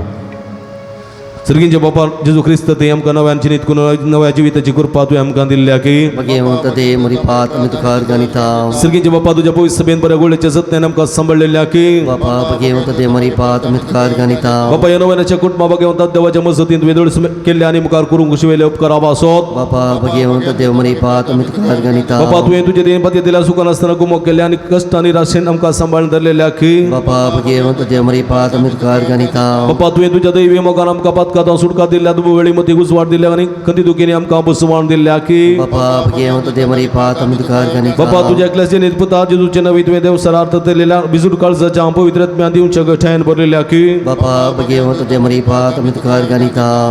सर्गींच्या बापा जेजू क्रिस्त ते आमकां नव्यान चिनीत करून नव्या जिविताची कृपा तुवें आमकां दिल्ल्या की भगेवंत देव मरिपात आमी तुका अर्गां सर्गींच्या बापा तुज्या पवित्र सभेन बऱ्या गोळ्याच्या जतनान आमकां सांबाळलेल्या की बापा भगेवंत देव मरिपात आमी तुका अर्गां बापा ह्या नव्यानाच्या कुटुंबा भगवंतात देवाच्या मजतीन तुवें दोळ केल्ल्या आनी मुखार करूंक कुशिवेले उपकार आसोत बापा भगेवंत देव मरिपात आमी तुका अर्गां बापा तुवें तुजे देन पाती दिल्या सुखान आसतना गुमो केल्ल्या आनी कश्ट आनी राशेन आमकां सांबाळून धरलेल्या की बापा भगेवंत देव मरिपात आमी तुका अर्गां बापा तुवें तुज्या दैवी मोगान आमकां पातकांत सुटका दिल्ल्या दुबो वेळी मती उजवाड दिल्या आनी खंती दुखीनी आमकां बसवाण दिल्ल्या की बापा भगेवंत देव मरिपात आमी तुका अर्गां बापा तुज्या एकल्याचे निपुता जेजूचे नवी तुवें देवसरार्थ दिलेल्या बिजूर काळजाच्या पवित्र आत्म्या दिवच्या गठायन भरलेल्या की बापा भगेवंत देव मरिपात आमी तुका अर्गां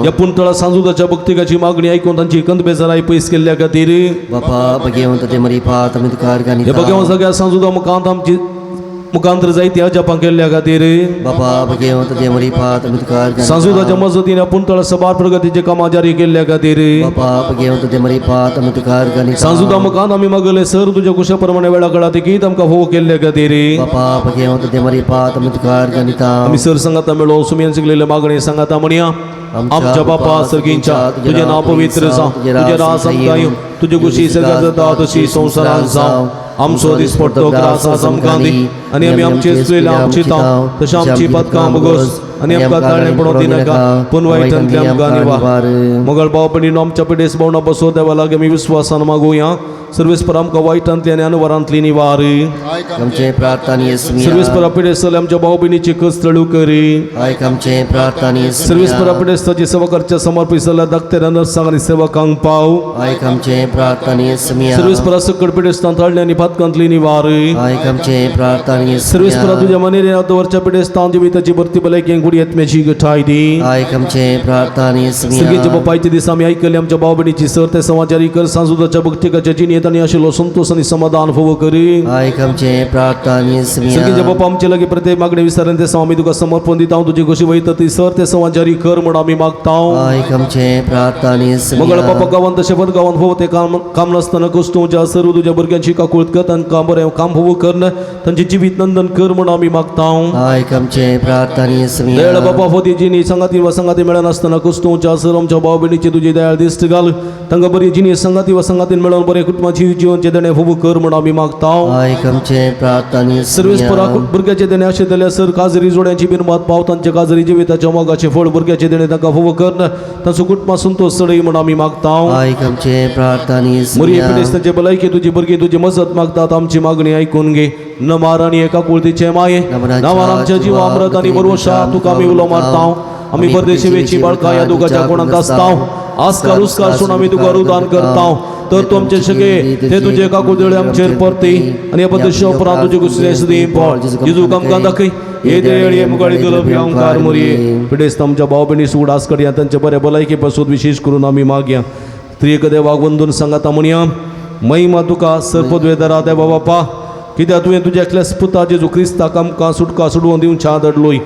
ह्या पुंतळा सांजुदाच्या भक्तिकाची मागणी ऐकून तांची कंद बेजाराय पयस केल्ल्या खातीर बापा भगेवंत देव मरिपात आमी तुका अर्गां ह्या भगवान सगळ्या सांजुदा मुखांत आमची मुखांतर जायती अजापां केल्ल्या खातीर बापा भगेवंत देव मरिपात आमी तुका अर्गां सांजुदाच्या मजतीन ह्या पुंतळा सबार प्रगतीचे कामां जारी केल्ल्या खातीर बापा भगेवंत देव मरिपात आमी तुका अर्गां सांजुदा मुखांत आमी मागले सर तुज्या कुशा प्रमाणे वेळा कळा ते गीत आमकां फोव केल्ल्या खातीर बापा भगेवंत देव मरिपात आमी तुका अर्गां आमी सर सांगाता मेळो सुमयान शिकलेले मागणे सांगाता म्हणया आमच्या बापा सर्गींच्या तुजें नांव पवित्र जावं तुजें राज आमकां येवं तुजी खुशी सर्गात जाता तशी संवसारांत जावं आमचो दिसपडतो ग्रास आज आमकां दी आनी आमी आमचे चुयल्या आमची ताव तशें आमची पातकां बगोस आनी आमकां ताळें पडोवं दिनाका पूण वायटांतले आमकां निवार मंगळ भाव भयणीनो आमच्या पिडेस भोवना बसो देवा लागीं आमी विस्वासान मागुया सर्वेस्पर आमकां वायटांतली आनी अनवरांतली निवार आयक आमचे प्रार्थना सर्वेस्पर पिडेस आमच्या भाव भयणीची कस तळू करी आयक आमचे प्रार्थना सर्वेस्पर पिडेस्ताची सेवा करच्या समर्पित जाल्ल्या धाकट्या नर्सांक आनी सेवकांक पाव आयक आमचे प्रार्थना सर्वेस्परा सकड पिडेस्तां ताळणे आनी पातकांतली निवार आयक आमचे प्रार्थना सर्वेस्परा तुज्या मनेर दवरच्या पिडेस्तां जिविताची भरती भलायकी गुडी आत्म्याची गठाय दी आयक आमचे प्रार्थना सर्गेच्या बापायचे दिसा आमी आयकले आमच्या भाव भयणीची सर ते समाचारी कर सांजुदाच्या भक्तिकाच्या जिणेंत आनी आशिल्लो संतोष आनी समाधान फोव करी आयक आमचे प्रार्थना सर्गेच्या बापा आमचे लागीं प्रत्येक मागणे विचारून ते आमी तुका समर्पण दिता तुजी कशी वयता ती सर ते समाचारी कर म्हूण आमी मागता आयक आमचे प्रार्थना मंगळ बापा गांवांत तशें फक्त गांवांत भोव ते काम काम नासतना कस्तुच्या सर्व तुज्या भुरग्यांची काकूळत कर तांकां बरें काम भोव कर तांचें जिवीत नंदन कर म्हूण आमी मागता आयक आमचे प्रार्थना दयाळ बापा फोती जिनी संगाती वा संगाती मेळनासतना कस्तुच्या सर्व आमच्या भाव भयणीची तुजी दयाळ दिश्ट घाल तांकां बरी जिनी संगाती वा संगातीन मेळोवन बरें कुटुंबाची जिवनचें देणें भोव कर म्हूण आमी मागता आयक आमचे प्रार्थना सर्वीस भुरग्याचे देणे अशें दिल्यार सर काजरी जोड्यांची बिनमात पाव तांचे काजरी जिविताच्या मोगाचें फळ भुरग्याचे देणे तांकां फोव कर तांचो कुटुंबा संतोष चडय म्हूण आमी मागता आयक आमचे प्रार्थना मुरये पिडेस्त तांचे भलायकी तुजी भुरगीं तुजी मजत मागतात आमची मागणी आयकून घे न मार आनी एका कुळतीचे माये नांवान आमच्या जीवा अमृत आनी बरोशा तुका आमी उलो मारता आमी परदेशी वेची बाळका ह्या दुखाच्या कोणांत आसता आस्कार उस्कार सून आमी तुका रुदान करता तर तूं आमचे शके ते तुजे काकुळदळे आमचेर परती आनी ह्या पद्दती उपरांत तुजे गुसले सदी पळ जेजू आमकां दाखय हे देळ हे मुगाळी दुलभ ओंकार मुरये पिडेस्त आमच्या भाव भयणी सुड आस्कर तांचे बरे भलायकी पासून विशेष करून आमी मागया त्रिएक देवाक वंदून सांगाता म्हणया महिमा तुका सर्पद्वेदरा देवा बापा कित्याक तुवें तुज्या एकल्याच पुता जेजू क्रिस्ताक आमकां सुटका सुडवून दिवच्या धाडलोय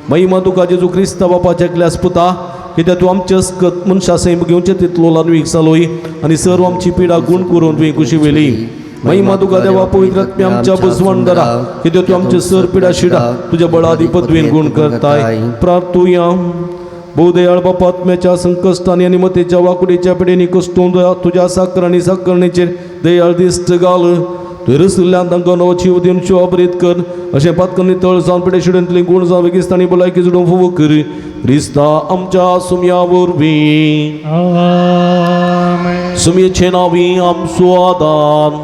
महिमा तुका जेजू क्रिस्ता बापाच्या एकल्याच पुता कित्याक तूं आमचे अस्कत मनशा सैम घेवचे तितलो ल्हानवीक जालोय आनी सर्व आमची पिडा गुण करून तुवें खुशी व्हेली महिमा तुका देवा पवित्र आत्म्या आमच्या बसवण दरा कित्याक तूं आमचे सर पिडा शिडा तुज्या बळादी पदवीन गुण करताय प्रार्थुया बहुदयाळ बापा आत्म्याच्या संकश्टांनी आनी मतेच्या वाकुडीच्या पिडेनी कश्टून तुज्या साकर आनी साकरणीचेर दयाळ दिश्ट घाल तुवें रसल्यान तांकां नवो जीव दिवन शिवाबरीत कर अशें पातकनी तळ जावन पिडे शिडेंतली गुण जावन वेगिस्तानी भलायकी जुडून फुवो कर क्रिस्ता आमच्या सुमया वरवीं आमेन. सुमयेचे नांवी आमचो आदार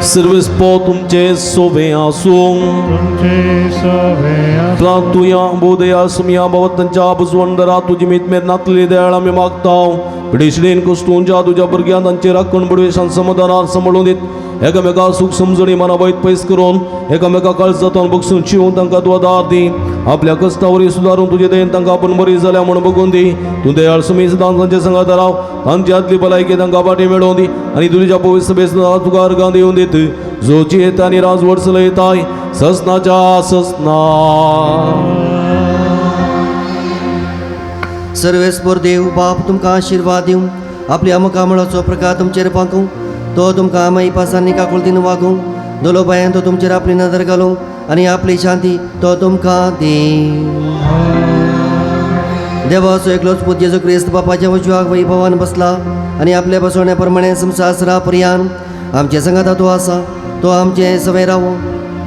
सर्वेस्पो तुमचे सोबे आसूं तुमचे सोबे आसूं. प्रार्थुया बोधया सुमया भवतांच्या बुजवंदरा तुजी मितमेर नातली दयाळ आमी मागता पिडेशिडेन कश्टूंच्या तुज्या भुरग्यां तांचे राखण बडवेशान समाधानार सांबाळून दीत एकामेका सूख समजणी मना वयत पयस करून एकामेका काळजातून बगसून शिवून तांकां तूं आदार दी आपल्या कश्टावरी सुदारून तुजे दयेन तांकां आपूण बरी जाल्या म्हूण बगून दी तूं दयाळ सुमी सदां तांचे संगात राव तांची आदली भलायकी तांकां फाटी मेळोवन दी आनी तुज्या पवित्र सभेस तुका अर्गां दिवन दीत जो जियेता आनी राजवट चलयताय ससनाच्या ससना. सर्वेस्पर देव बाप तुमकां आशिर्वाद दिवं आपल्या मुखामळाचो प्रकार तुमचेर पाकूं तो तुमकां माई पासांनी काकुळतीन वागूं दोलो बायान तो तुमचेर आपली नदर घालूं आनी आपली शांती तो तुमकां दी. देवाचो एकलोच पूत जेजू क्रिस्त बापाच्या उजव्याक वैभवान बसला आनी आपल्या बसवण्या प्रमाणे संवसारा पर्यान आमचे संगाता तो आसा तो आमचे सवय रावो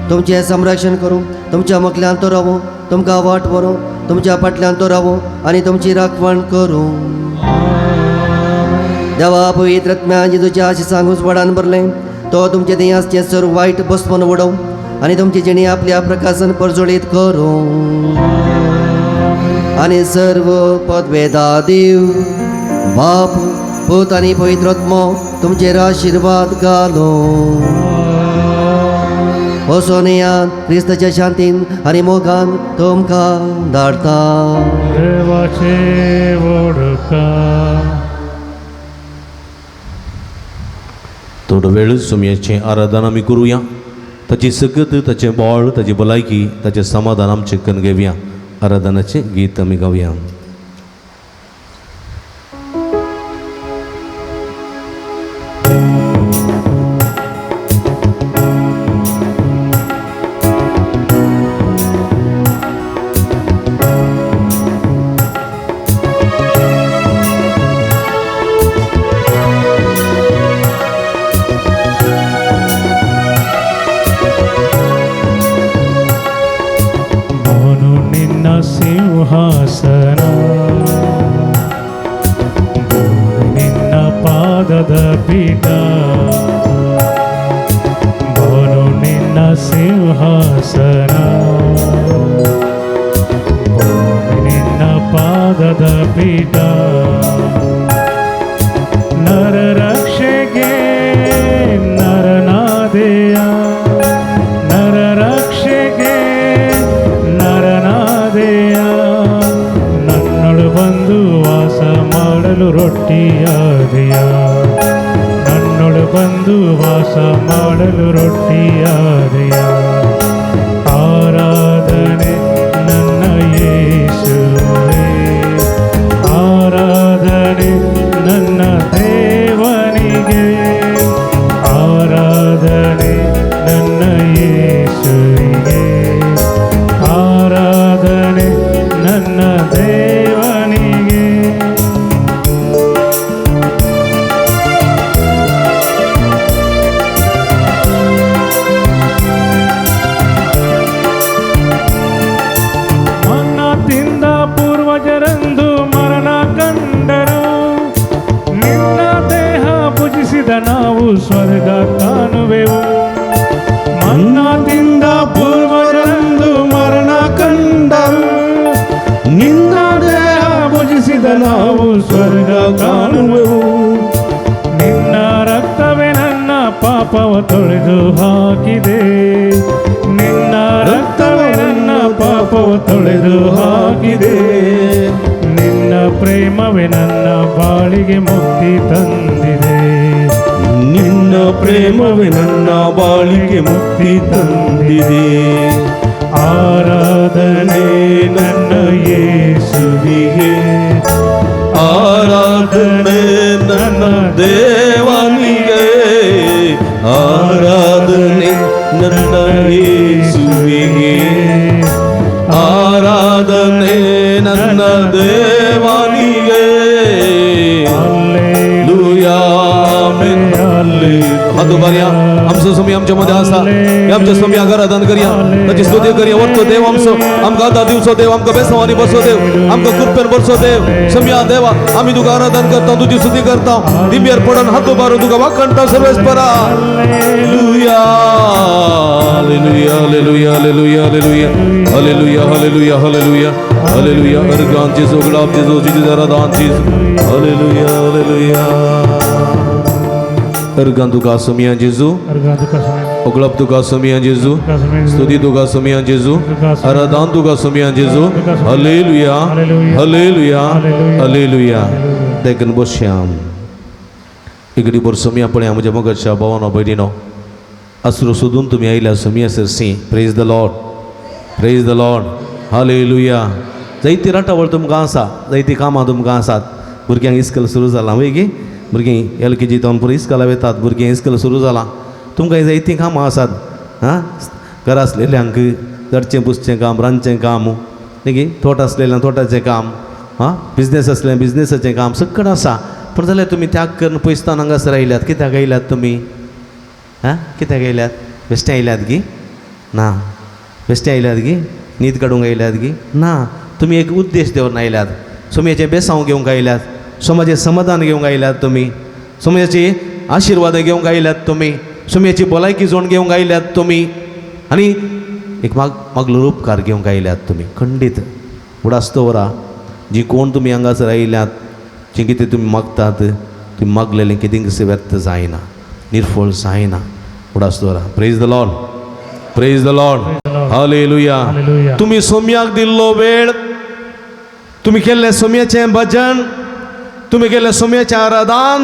तुमचें संरक्षण करूं तुमच्या मुखल्यान तो रावो तुमकां वाट व्हरूं तुमच्या फाटल्यान तो रावो आनी तुमची राखवण करूं. देवा पवित्र आत्म्या जेजूच्या आशिसांक उजवाडान भरलें तो तुमचे थंय आसचें सर्व वायट बसवून उडोवं आनी तुमची जिणी आपल्या प्रकाशन परजळीत करूं. आनी सर्व पदवेदा देव बाप पूत आनी पवित्र आत्मो तुमचेर आशिर्वाद घालूं. वचोनया क्रिस्ताच्या शांतीन आनी मोगान तुमकां धाडटा. देवाचे वडका थोडो वेळ सुमयेचें आराधन आमी करुया. ताची सकत ताचें बळ ताची भलायकी ताचें समाधान आमचें करून घेवया. आराधनाचें गीत आमी गावया. ಸಿಂಹಾಸನ ನಿನ್ನ ಪಾದದ ಪೀಠ ಬೋನು ನಿನ್ನ ಸಿಂಹಾಸನ ನಿನ್ನ ಪಾದದ ಪೀಠ ನರ ರಕ್ಷೆಗೆ ನರನಾದೆಯ ನರ ರಕ್ಷೆಗೆ ನರನಾದೆಯ ನನ್ನೊಳು ಬಂದು ವಾಸ ಮಾಡಲು ರೊಟ್ಟಿಯಾದೆಯ ನನ್ನೊಳು ಬಂದು ವಾಸ ಮಾಡಲು ರೊಟ್ಟಿಯಾದೆಯ ಆರಾಧನೆ ನನ್ನ ಯೇಸುವೇ ಆರಾಧನೆ ನನ್ನ ದೇವನಿಗೆ ಆರಾಧನೆ ನನ್ನ ಯೇಸುವಿಗೆ ಆರಾಧನೆ ನನ್ನ ದೇವನಿಗೆ. ಮನ್ನ ತಿಂದ ಪೂರ್ವಜರಂದು ಮರಣ ಕಂಡರು ನಿನ್ನ ದೇಹ ಪೂಜಿಸಿದ ನಾವು ಸ್ವರ್ಗ ಕಾಣುವೆವು. ಮನ್ನ ತಿಂದ ಪೂರ್ವಜರಂದು ಮರಣ ಕಂಡರು ನಿನ್ನ ದೇಹ ಪೂಜಿಸಿದ ನಾವು ಸ್ವರ್ಗ ಕಾಣುವೆವು. ನಿನ್ನ ರಕ್ತವೇ ನನ್ನ ಪಾಪವ ತೊಳೆದು ಹಾಕಿದೆ ನಿನ್ನ ರಕ್ತವೇ ನನ್ನ ಪಾಪವ ತೊಳೆದು ಹಾಕಿದೆ ನಿನ್ನ ಪ್ರೇಮವೇ ನನ್ನ ಬಾಳಿಗೆ ಮುಕ್ತಿ ತಂದಿದೆ ನಿನ್ನ ಪ್ರೇಮವೇ ನನ್ನ ಬಾಳಿಗೆ ಮುಕ್ತಿ ತಂದಿದೆ. ಆರಾಧನೆ ನನ್ನ ಯೇಸುವಿಗೆ ಆರಾಧನೆ ನನ್ನ ದೇವನಿಗೆ ಆರಾಧನೆ ನನ್ನ ಯೇಸುವಿಗೆ ಆರಾಧನೆ ನನ್ನ ದೇವನಿಗೆ. Hallelujah amen. हात उबारया. आमचो स्वामी आमच्या मध्ये आसा. आमच्या स्वामी आराधन करया ताची स्तुती करया. वरतो देव आमचो आमकां आदार दिवचो देव आमकां बेसवानी बसो देव आमकां कृपेन बसो देव. सम्या देवा आमी तुका आराधन करता तुजी स्तुती करता. दिव्यार पडून हात उबारून तुका वाखणता सर्वेस्परा. Hallelujah hallelujah hallelujah hallelujah hallelujah hallelujah hallelujah hallelujah hallelujah. Organ जेजू गुलाब जेजू जेजू आराधन जेजू. Hallelujah hallelujah. अर्गान तुका सोमिया जेजू उगळप तुका सोमिया जेजू स्तुती तुका सोमिया जेजू आराधन तुका सोमिया जेजू. Hallelujah hallelujah hallelujah. देखून बसया इकडे बर सोमिया पळया म्हज्या मोगाच्या भावानो भयणीनो आसरो सोदून तुमी आयल्या सोमिया Cersei. Praise the Lord praise the Lord. Hallelujah. जायती राटावळ तुमकां आसा जायतीं कामां तुमकां आसात. भुरग्यांक इस्कल सुरू जालां वय गी भुरगीं LKG जावन पुरो इस्कला वेतात भुरगीं इस्कल सुरू जालां. तुमकां जायतीं कामां आसात आं घरा आसलेल्यांक चडचें पुसचें काम रांदचें काम न्ही तोट आसलेल्यांक तोटाचें काम हां बिजनेस आसलें बिजनेसाचें काम सगळें आसा, पूण जाल्यार तुमी त्याग करून पयसतान हांगासर आयल्यात. कित्याक आयल्यात तुमी? हां कित्याक आयल्यात? बेश्टें आयल्यात गी? ना. बेश्टें आयल्यात गी? न्हीद काडूंक आयल्यात गी? ना. तुमी एक उद्देश दवरून आयल्यात. सोमयाचें बेसांव घेवंक आयल्यात, सोमाचें समाधान घेवंक आयल्यात तुमी, सोमयाची आशिर्वाद घेवंक आयल्यात तुमी, सोमयाची भलायकी जोण घेवंक आयल्यात तुमी, आनी एक मागलो उपकार घेवंक आयल्यात तुमी. खंडीत उडास दवरा, जी कोण तुमी हांगासर आयल्यात, जी कितें तुमी मागतात, तुमी मागलेलें कितें कशें व्यर्थ जायना, निर्फळ जायना. उडास दवरा. Praise the Lord, praise the Lord, hallelujah. Hallelujah. तुमी सोम्याक दिल्लो वेळ, तुमी केल्लें सोम्याचें भजन, तुमी केल्लें सोम्याचें आराधन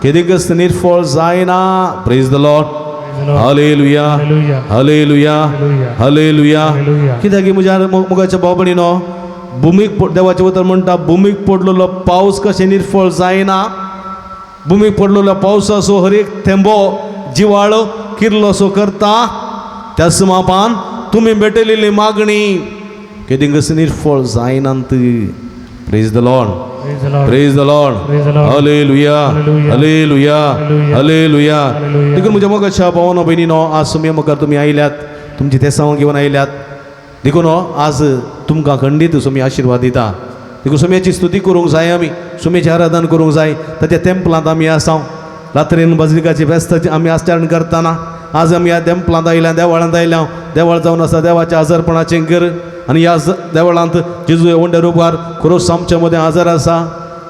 केदीकच निर्फळ जायना. Praise the Lord, hallelujah, hallelujah, hallelujah. कित्याक म्हज्या मुगाच्या भाव भयणीनो, भुमीक देवाचें उतर म्हणटा, भुमीक पडलेलो पावस कशें निर्फळ जायना, भुमीक पडलेलो पावसाचो हर एक थेंबो जिवाळ किर्लोसो करता, त्याच मापान तुमी भेटयलेली मागणी केदीकच निर्फळ जायनात. Praise the Lord, praise the Lord, hallelujah, hallelujah, hallelujah. देखून म्हज्या मोगाच्या भावानो भयणीनो, आज तुमी मुखार तुमी आयल्यात, तुमची तेसांव घेवन आयल्यात, देखून आज तुमकां खंडीत तुमी आशिर्वाद दिता. देखून सुम्याची स्तुती करूंक जाय, आमी सुम्याचें आराधन करूंक जाय. ताच्या तेंपलांत आमी आसा, रात्रेन बाजरिकाची फेस्ताची आमी आचरण करतना आज आमी ह्या तेंपलांत आयल्या, देवळांत आयल्या. देवळ जावन आसा देवाच्या आजारपणाचें घर, आनी ह्या देवळांत जेजू वंड्या रुपार खरोच आमच्या मदें आजार आसा.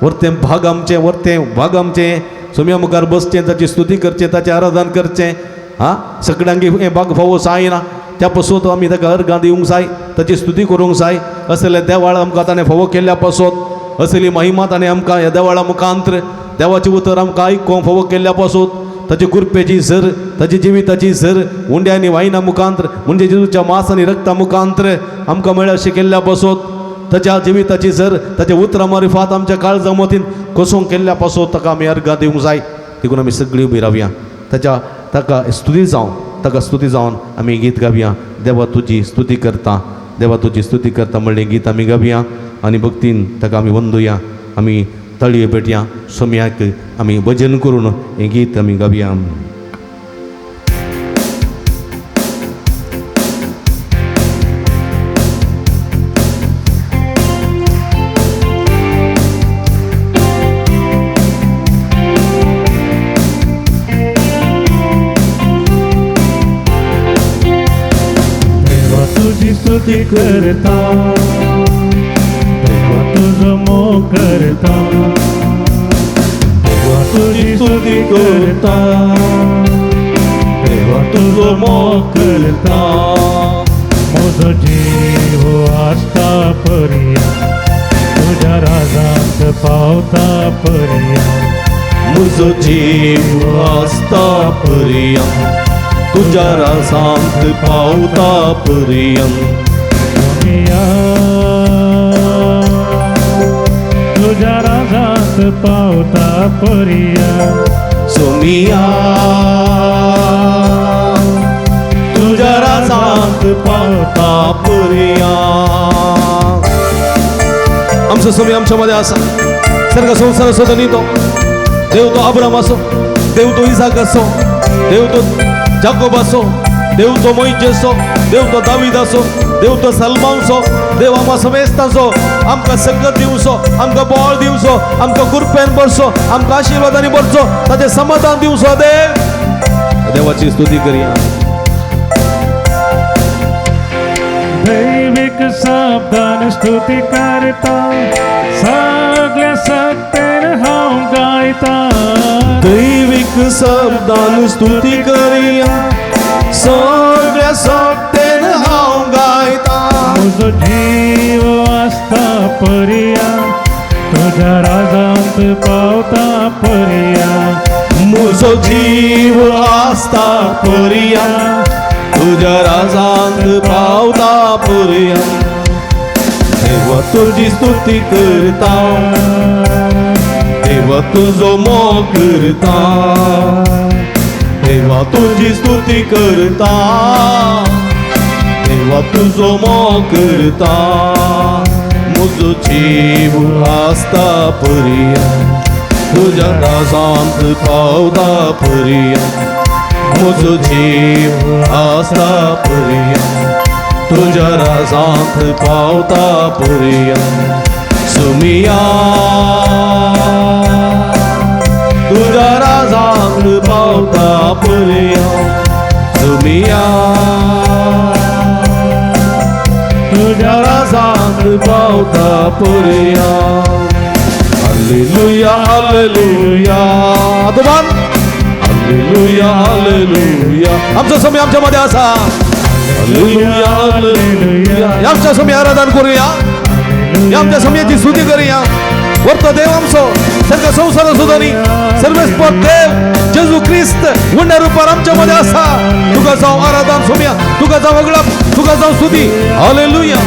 वरतें भाग आमचें, वरतें भाग आमचें, सुम्या मुखार बसचें, ताची स्तुती करचें, ताचें आराधन करचें. हां सगळ्यांक हें भाग फावो जायना, त्या पासून आमी ताका अर्गां दिवंक जाय, ताची स्तुती करूंक जाय. असलें देवाळ आमकां ताणें फावो केल्ल्या पासत, असली महिमा ताणें आमकां ह्या देवाळा मुखांत्र देवाचें उतर आमकां आयकूंक फावो केल्ल्या पासत, ताची कृपेची सर, ताची जिविताची सर उंड्या आनी वायना मुखांत्र म्हणजे जेजूच्या मास आनी रक्ता मुखांत्र आमकां मेळ्ळ्या अशें केल्ल्या पासत, ताच्या जिविताची सर, ताच्या उतरां मारिफात आमच्या काळजा मतीन कोसोंक केल्ल्या पासत ताका आमी अर्गां दिवंक जाय. देखून आमी सगळीं उबी रावया, ताच्या ताका स्तुती जावं, ताका स्तुती जावन आमी गीत गावया. देवा तुजी स्तुती करता, देवा तुजी स्तुती करता म्हणलें गीत आमी गावया आनी भक्तीन ताका आमी वंदुया. आमी तळये पेटया, सोम्याक आमी भजन करून हें गीत आमी गावया. देवा तुजी स्तुती करता, देवा तुजो मोग करता, देवा तुजी स्तुती करता, देवा तुजो मोग करता. म्हजो जीव आसता पर्या, तुज्या राजांत पावता पर्या, म्हजो जीव आसता पर्या, तुज्या राजांत पावता पर्या, तुज्या राजांत पावता पर्या, सोमिया तुज्या राजांत पावता पर्या. आमचो सोमी आमच्या मध्ये आसा, सारको संवसार असो न्ही तो. देव तो अब्राम असो, देव तो इसाक असो, देव तो जाकोब असो, देव तो मोयजेसो, देव तो दावीद असो, देव तो सलमांसो, देव आमकां समेस्तांचो, आमकां संगत दिवचो, आमकां बळ दिवचो, आमकां कृपेन भरचो, आमकां आशिर्वादांनी भरचो, ताचें समाधान दिवचो. देव देवाची स्तुती करया. दैविक शब्दान स्तुती करता, सगळ्या सक्तेन हांव गायता, दैविक शब्दान स्तुती करया, सगळ्या सक्तेन हांव गायता, म्हजो जीव आसता पर्या, तुज्या राजांत पावता पर्या, म्हजो जीव आसता पर्या, तुज्या राजांत पावता पर्या, देवा तुजी स्तुती करता, देवा तुजो मोग करता, देवा तुजी स्तुती करता, देवा तुजो मोग करता, म्हजो जीव आसता पर्यंत तुज्या राजांत पावता पर्यंत म्हजो जीव आसता पर्यंत तुज्या राजांत पावता पर्यंत सुमिया तुज्या राजांत पावता पर्यंत सुमिया तुज्या राजांत पावता पर्यंत. Hallelujah, hallelujah. दोबान hallelujah, hallelujah. आमचो समय आमच्या मध्ये आसा. Hallelujah, hallelujah. आमच्या समय आराधन करूया, आमच्या समयाची स्तुती करूया. वरतो देव आमचो सारको संवसार सुद्दां न्ही सर्वेस्पर देव जेजू क्रिस्त व्हडल्या रुपार आमच्या मध्ये आसा. तुका जावं आराधन सोम्या, तुका जावं अगळप, तुका जावं स्तुती. Hallelujah,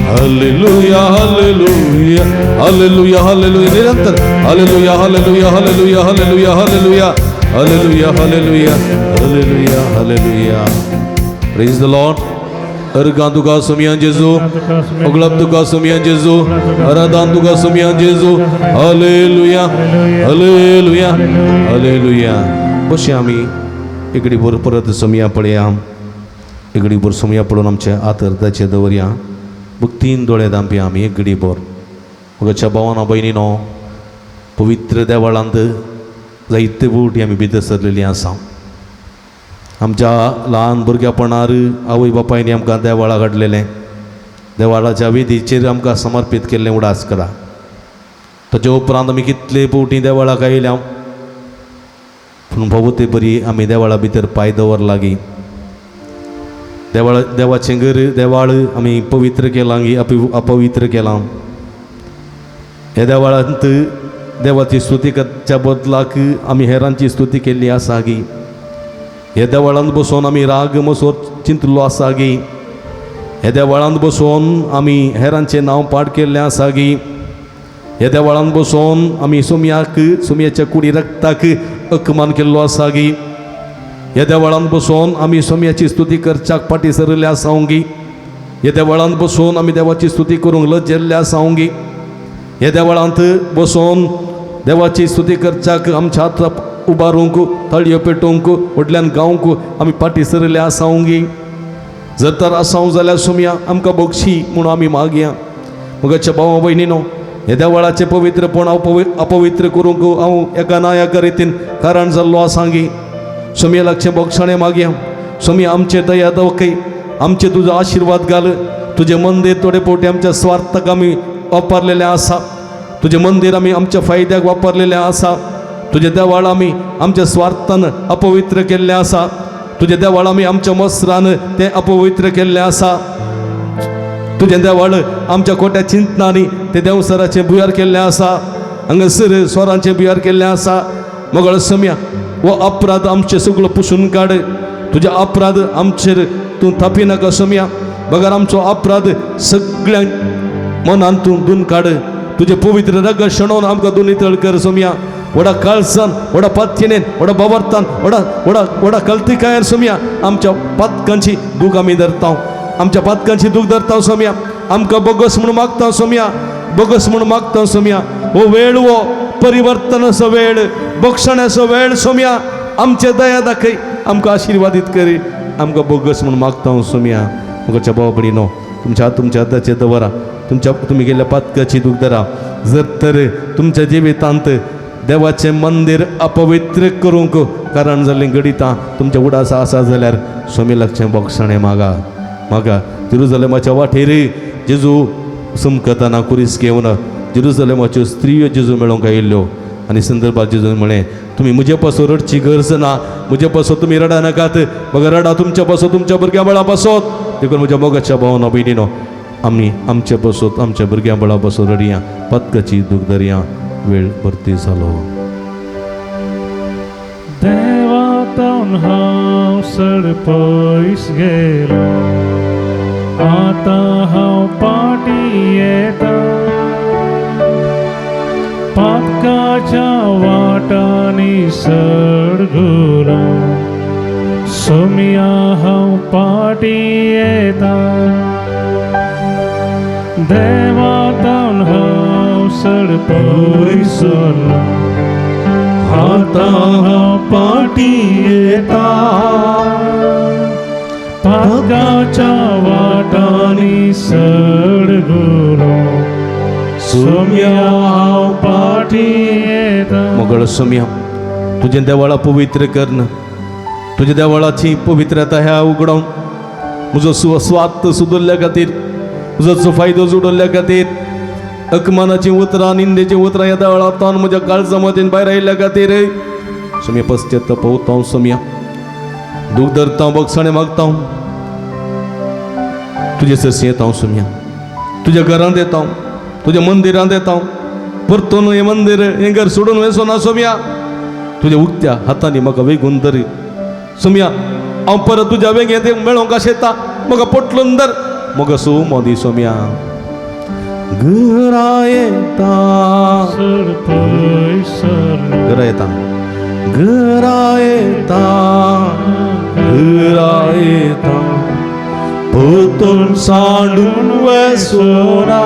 hallelujah, hallelujah, hallelujah, hallelujah. निरंतर hallelujah, hallelujah, hallelujah, hallelujah, hallelujah, hallelujah, hallelujah, hallelujah, hallelujah. Praise the Lord. अर्गां तुका सोमयान जेजू, अगळप तुका सोमयान जेजू, आराधन तुका सोमयान जेजू. Hallelujah, hallelujah, hallelujah. बशे आमी इकडे भर परत सोमया पळया, इकडे भर सोमया पळोवन आमच्या हात अर्दाचे दवरया. भक्तीन दोळे दांपया आमी एक घडी भर. म्हज्या भावान भयणीनो, पवित्र देवळांत जायते फावटी आमी भितर सरलेली आसा. आमच्या ल्हान भुरग्यापणार आवय बापायनी आमकां देवळा काडलेलें, देवळाच्या वेदीचेर आमकां समर्पीत केल्लें उडास करा. ताच्या उपरांत आमी कितले फावटी देवळाक आयल्या, पूण भोवते बरी आमी देवळा भितर पांय दवरला गी. देवळा देवाचें घर देवाळ आमी पवित्र केलां गी अपवित्र केलां. ह्या देवळांत देवाची स्तुती करच्या बदलाक आमी हेरांची स्तुती केल्ली आसा गी. ह्या देवळांत बसोन आमी राग मसोर चिंतलो आसा गी. ह्या देवळांत बसोन आमी हेरांचें नांव पाड केल्लें आसा गी. ह्या देवळांत बसोन आमी सोमयाक सोमयाच्या कुडी रक्ताक अपमान केल्लो आसा गी. ह्या देवळांत बसोन आमी सोमयाची स्तुती करच्याक फाटीं सरिल्ले आसा गी. ह्या देवळांत बसोन आमी देवाची स्तुती करूंक लजेल्ले आसा गी. ह्या देवळांत बसोन देवाची स्तुती करच्याक आमच्या हात उबारूंक, ताळयो पेटोवंक, व्हडल्यान गावंक आमी फाटीं सरिल्ले आसा गी. जर तर आसाव जाल्यार सोमया आमकां बक्षी म्हणून आमी मागया. म्हज्या भावा भयणीनो, ह्या देवळाचें पवित्रपण अपवित्र करूंक हांव एका ना एका रितीन कारण जाल्लो आसा गी. सोमया लागचें बक्षाणें मागया. सोमया आमचे दया दाखय, आमचे तुजो आशिर्वाद घाल. तुजें मंदीर थोडे फावटी आमच्या स्वार्थाक आमी वापरलेलें आसा. तुजें मंदीर आमी आमच्या फायद्याक वापरलेलें आसा. तुजें देवळ आमी आमच्या स्वार्थान अपवित्र केल्लें आसा. तुजें देवळ आमी आमच्या मसरान तें अपवित्र केल्लें आसा. तुजें देवळ आमच्या खोट्या चिंतनांनी तें देंवसराचें भुंयार केल्लें आसा. हांगासर स्वरांचें भुंयार केल्लें आसा. मगळ सम्या हो अपराध आमचे सगळो पुसून काड. तुजे अपराध आमचेर तूं थापी नाका सम्या, बगर आमचो अपराध सगळ्यांक मनान तूं धुवन काड. तुजें पवित्र रगत शेणोवन आमकां तूं नितळ कर सोमया. व्हडा काळजान, व्हडा पातयेन, व्हडा बावरतान, व्हडा व्हडा व्हडा कल्तिकायेन सोमया आमच्या पातकांची दूख आमी धरता, आमच्या पातकांची दूख धरता सोमया. आमकां बोगस म्हणून मागता सोमया, बोगस म्हणून मागता सोमया. हो वेळ हो परिवर्तनाचो वेळ, बक्षण्याचो वेळ सोमया. आमचे दया दाखय, आमकां आशिर्वादीत करी, आमकां बोगस म्हणून मागता सोमया. म्हज्या भाव भयणीनो, तुमच्या तुमच्या हाताचेर दवरा, तुमच्या तुमी गेल्ल्या पातकाची दूख धरा. जर तर तुमच्या जिवितांत देवाचें मंदीर अपवित्र करूंक कारण जाल्लीं घडितां तुमच्या उडासा आसा जाल्यार स्वामी लागचें बोगसणें मागा मागा. जेरुजलेमाच्या वाटेर जेजू चमकतना कुरीस घेवन जेरुजलेमाच्यो स्त्रियो जेजू मेळोवंक आयिल्ल्यो आनी संदर्भात जेजून म्हळें, तुमी म्हजे पासून रडची गरज ना, म्हजे पासून तुमी रडा नाकात, बगर रडा तुमच्या पासून तुमच्या भुरग्यां बळा पासत. देखून म्हज्या मोगाच्या भावना भयणीनो, आमी आमचे पासून आमच्या भुरग्यां बळा पासून रडया, पत्कची दूख धरया. वेळ भरती जालो. देवातावन हांव चड पयस गेलो, आतां हांव पाटी येता. पातकाच्या वाटांनी सडगुलो, सोमया हांव पाटी येता. देवातान हांव सड पयसरलो आतां हांव पाटी येता पातकाच्या वाटांनी सडगुलो सोम्या हांव पाटी येता. मोगळ सोम्या तुजें देवळा पवित्र करन तुज्या देवळाची पवित्रता ह्या उगडोवन म्हजो स्वार्थ सुदरल्या खातीर म्हजो फायदो जुडोवल्या खातीर अकमानाचीं उतरां निंदेचीं उतरां ह्या देवळांतल्यान म्हज्या काळजा मतीन भायर आयिल्ल्या खातीर सोम्या पश्चाताप पवता सोम्या दूख धरता बगसाणें मागता तुजे सरशी येता सोम्या तुज्या घरांत येता तुज्या मंदिरांत येता परतून हें मंदिर हें घर सोडून वचना सोम्या तुज्या उक्त्या हातांनी म्हाका वेगून धर सोम्या हांव परत तुज्या वेगेंत मेळोंक आशेता म्हाका पोटलून धर म्हाका सुमो दी सोम्या घरा येता सड पयसरलो घरा येता घरा येता घरा येता परतून सांडून वसोना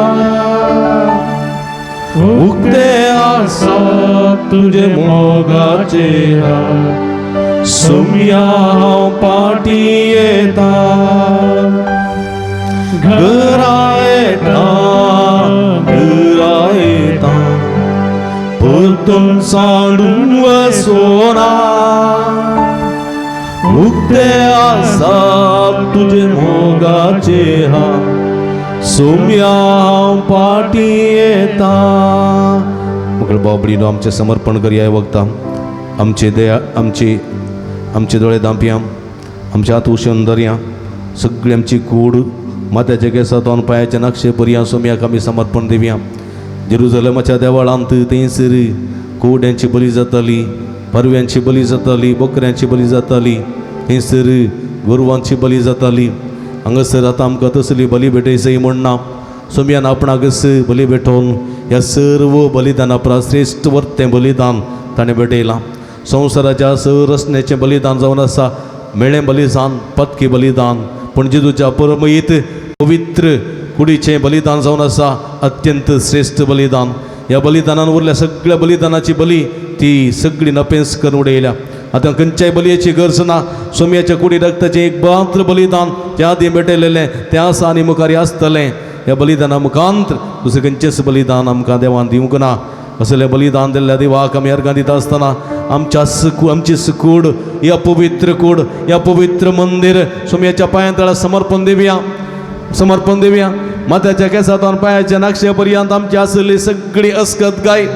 उक्ते आसा तुजे मोगाचे हात सोम्या हांव पाटी येता घरा येता घरा येता परतून सांडून वसोना उक्ते आसा तुजे मोगाचे हात सोम्या हांव पाटी येता. मगळ बाबडीनो आमचें समर्पण करया वखदां आमचे दया आमचे आमचे दोळे दांपया आमचे हात उशेवन धरया सगळी आमची कूड माथ्याच्या केंसांतून पांयाच्या नक्षे पर्या सोम्याक आमी समर्पण दिवया. जेरुजलमाच्या देवळांत थंयसर कोड्यांची बली जाताली परव्यांची बली जाताली बोकऱ्यांची बली जाताली थंयसर गोरवांची बली जाताली. हांगासर आतां आमकां तसली बली भेटयसय म्हण ना सोम्यान आपणाकच बली भेटोवन ह्या सर्व बलिदाना परस श्रेश्ठ वर्तें बलिदान ताणें भेटयलां. संवसाराच्या संरचनेचें बलिदान जावन आसा मेळें बलिदान पत्की बलिदान पूण जेजूच्या परमयीत पवित्र कुडीचें बलिदान जावन आसा अत्यंत श्रेश्ठ बलिदान. ह्या बलिदानान उरल्या सगळ्या बलिदानाची बली ती सगळी नपेंस करून उडयल्या. आतां खंयच्याय बलयेची गरज ना. सोम्याच्या कुडी रक्ताचें एक मात्र बलिदान त्या आदीं भेटयलेलें तें आसा आनी मुखार आसतलें. ह्या बलिदाना मुखांत दुसरें खंयचेंच बलिदान आमकां देवान दिवंक ना. असलें बलिदान दिल्ल्या देवाक आमी अर्गां दिता आसतना आमच्या आमची कूड ह्या पवित्र कूड ह्या पवित्र मंदिर सोम्याच्या पांया तळा समर्पण दिवया समर्पण दिवया. माथ्याच्या केंसांतून पांयाच्या नाक्षे पर्यंत आमची आसली सगळी अस्कत गाय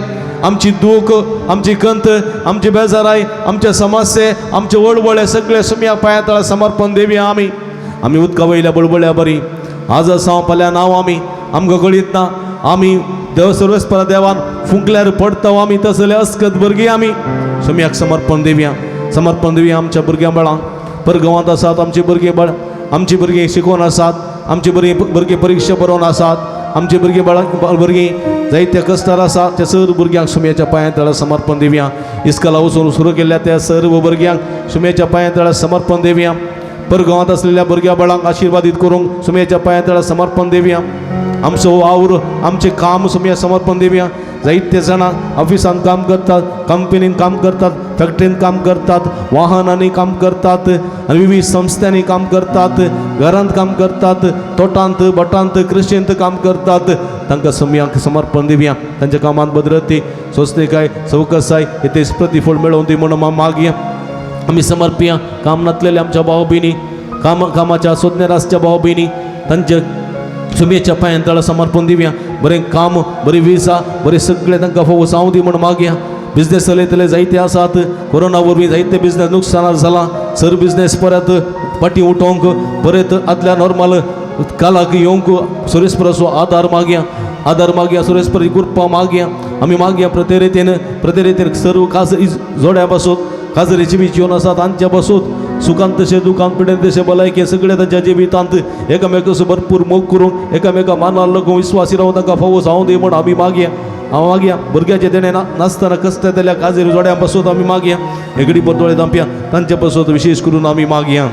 आमची दूख आमची कंत आमची बेजाराय आमचे समस्ये आमचे वळवळे सगळे सोम्या पांया तळा समर्पण दिवया. आमी आमी उदका वयल्या बळबळ्या बरी आज आसा फाल्यां नांव आमी आमकां कळीत ना. आमी देव सर्वेस्परा देवान फुंकल्यार पडटा आमी तसले अस्कत भुरगीं आमी सोम्याक समर्पण दिवया समर्पण दिवया. आमच्या भुरग्यां बाळांक परगांवांत आसात आमची भुरगीं बाळ आमची भुरगीं शिकोवन आसात आमची भुरगीं परिक्षा बरोवन आसात आमची भुरगीं बाळां भुरगीं जायत्या कश्टार आसा त्या सर्व भुरग्यांक सोम्याच्या पांया तळा समर्पण दिवया. इस्कला वचून सुरू केल्ल्या त्या सर्व भुरग्यांक सोम्याच्या पांया तळा समर्पण दिवया. परगांवांत आसलेल्या भुरग्या बाळांक आशिर्वादीत करूंक सोम्याच्या पांया तळा समर्पण दिवया. आमचो वावर आमचें काम सोम्या समर्पण दिवया. जायते जाणां ऑफिसांत काम करतात कंपनीन काम करतात फॅक्टरीन काम करतात वाहनांनी काम करतात आनी विविध संस्थांनी काम करतात घरांत काम करतात तोटांत बोटांत कृशींत काम करतात. तांकां सोम्याक समर्पण दिवया. तांच्या कामांत भद्रती सोंसणीकाय सवकसाय हे तेच प्रतिफळ मेळोवन दी म्हणून मागया. आमी समर्पया काम नासलेल्या आमच्या भाव भयणी कामाच्या सोदण्यार आसच्या भाव भयणी तांच्या सुम्याच्या पांयान तळा समर्पण दिवया. बरें काम बरी विजा बरें सगळें तांकां फावो जावं दी म्हूण मागया. बिजनेस चलयतले जायते आसात कोरोना वरवीं जायते बिजनेस नुकसानार जाला सर बिजनेस परत फाटीं उठोवंक परत आदल्या नॉर्मल कालाक येवंक सुरेशपराचो आदार मागया आदार मागया सुरेशपराची कृपा मागया. आमी मागया प्रत्येक प्रत्येक सर्व खास जोड्या पासून खाजरी जिवीत येवन आसात तांच्या पासून सुखांत तशें दुखांत पिडेन तशें भलायके सगळे तांच्या जिवितांत एकामेकाचो भरपूर मोग करूंक एकामेका मानान लागून विस्वासी रावून तांकां फावो जावं दी म्हूण आमी मागया. हांव मागया भुरग्याचे देणें नासतना कश्ट जाल्या काजेर जोड्यां पासून आमी मागया. हेगडी बरदोळे दांपया तांचे पासून विशेश करून आमी मागया.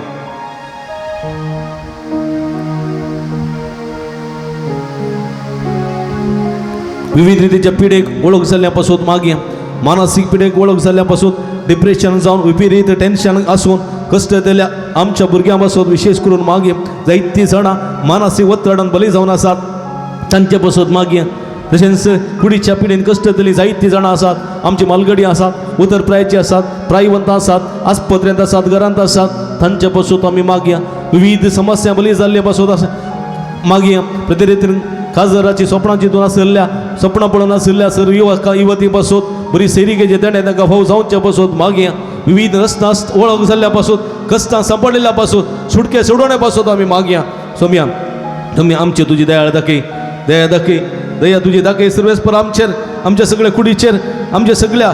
विविध रितीच्या पिडेक वळख जाल्ल्या पासून मागया. मानसीक पिडेक वळख जाल्ल्या पासून, डिप्रेशन जावन विपरीत टेन्शन आसून कश्ट दिल्या आमच्या भुरग्यां पासून विशेष करून मागया. जायतीं जाणां मानसीक ಒತ್ತಡन बली जावन आसात, तांचे पासून मागया. तशेंच कुडीच्या पिडेन कश्ट दिली जायतीं जाणां आसात, आमची मालगडी आसात, उतर प्रायची आसात, प्रायवंत आसात, आस्पत्रेंत आसात, घरांत आसात, तांचे पासून आमी मागया. विविध समस्या बली जाल्ले पासून आसा मागया. प्रतिरेतीन काजराची सोपणां चिंतून आशिल्ल्या, सपनां पळोवन आशिल्ल्या सर युवका युवती पासून, बरी सेरिकेचे तेणें तांकां फाव जावचे पासून मागया. विविध रस्ता वळख जाल्ल्या पासून, कश्टां सांपडलेल्या पासून, सुटके सोडवण्या पासून आमी मागया. सोम्या तुमी आमचे तुजी दयाळ दाखय, दया दाखय, दया तुजी दाखय सर्वेस्पर आमचेर, आमच्या सगळ्या कुडीचेर, आमच्या सगळ्या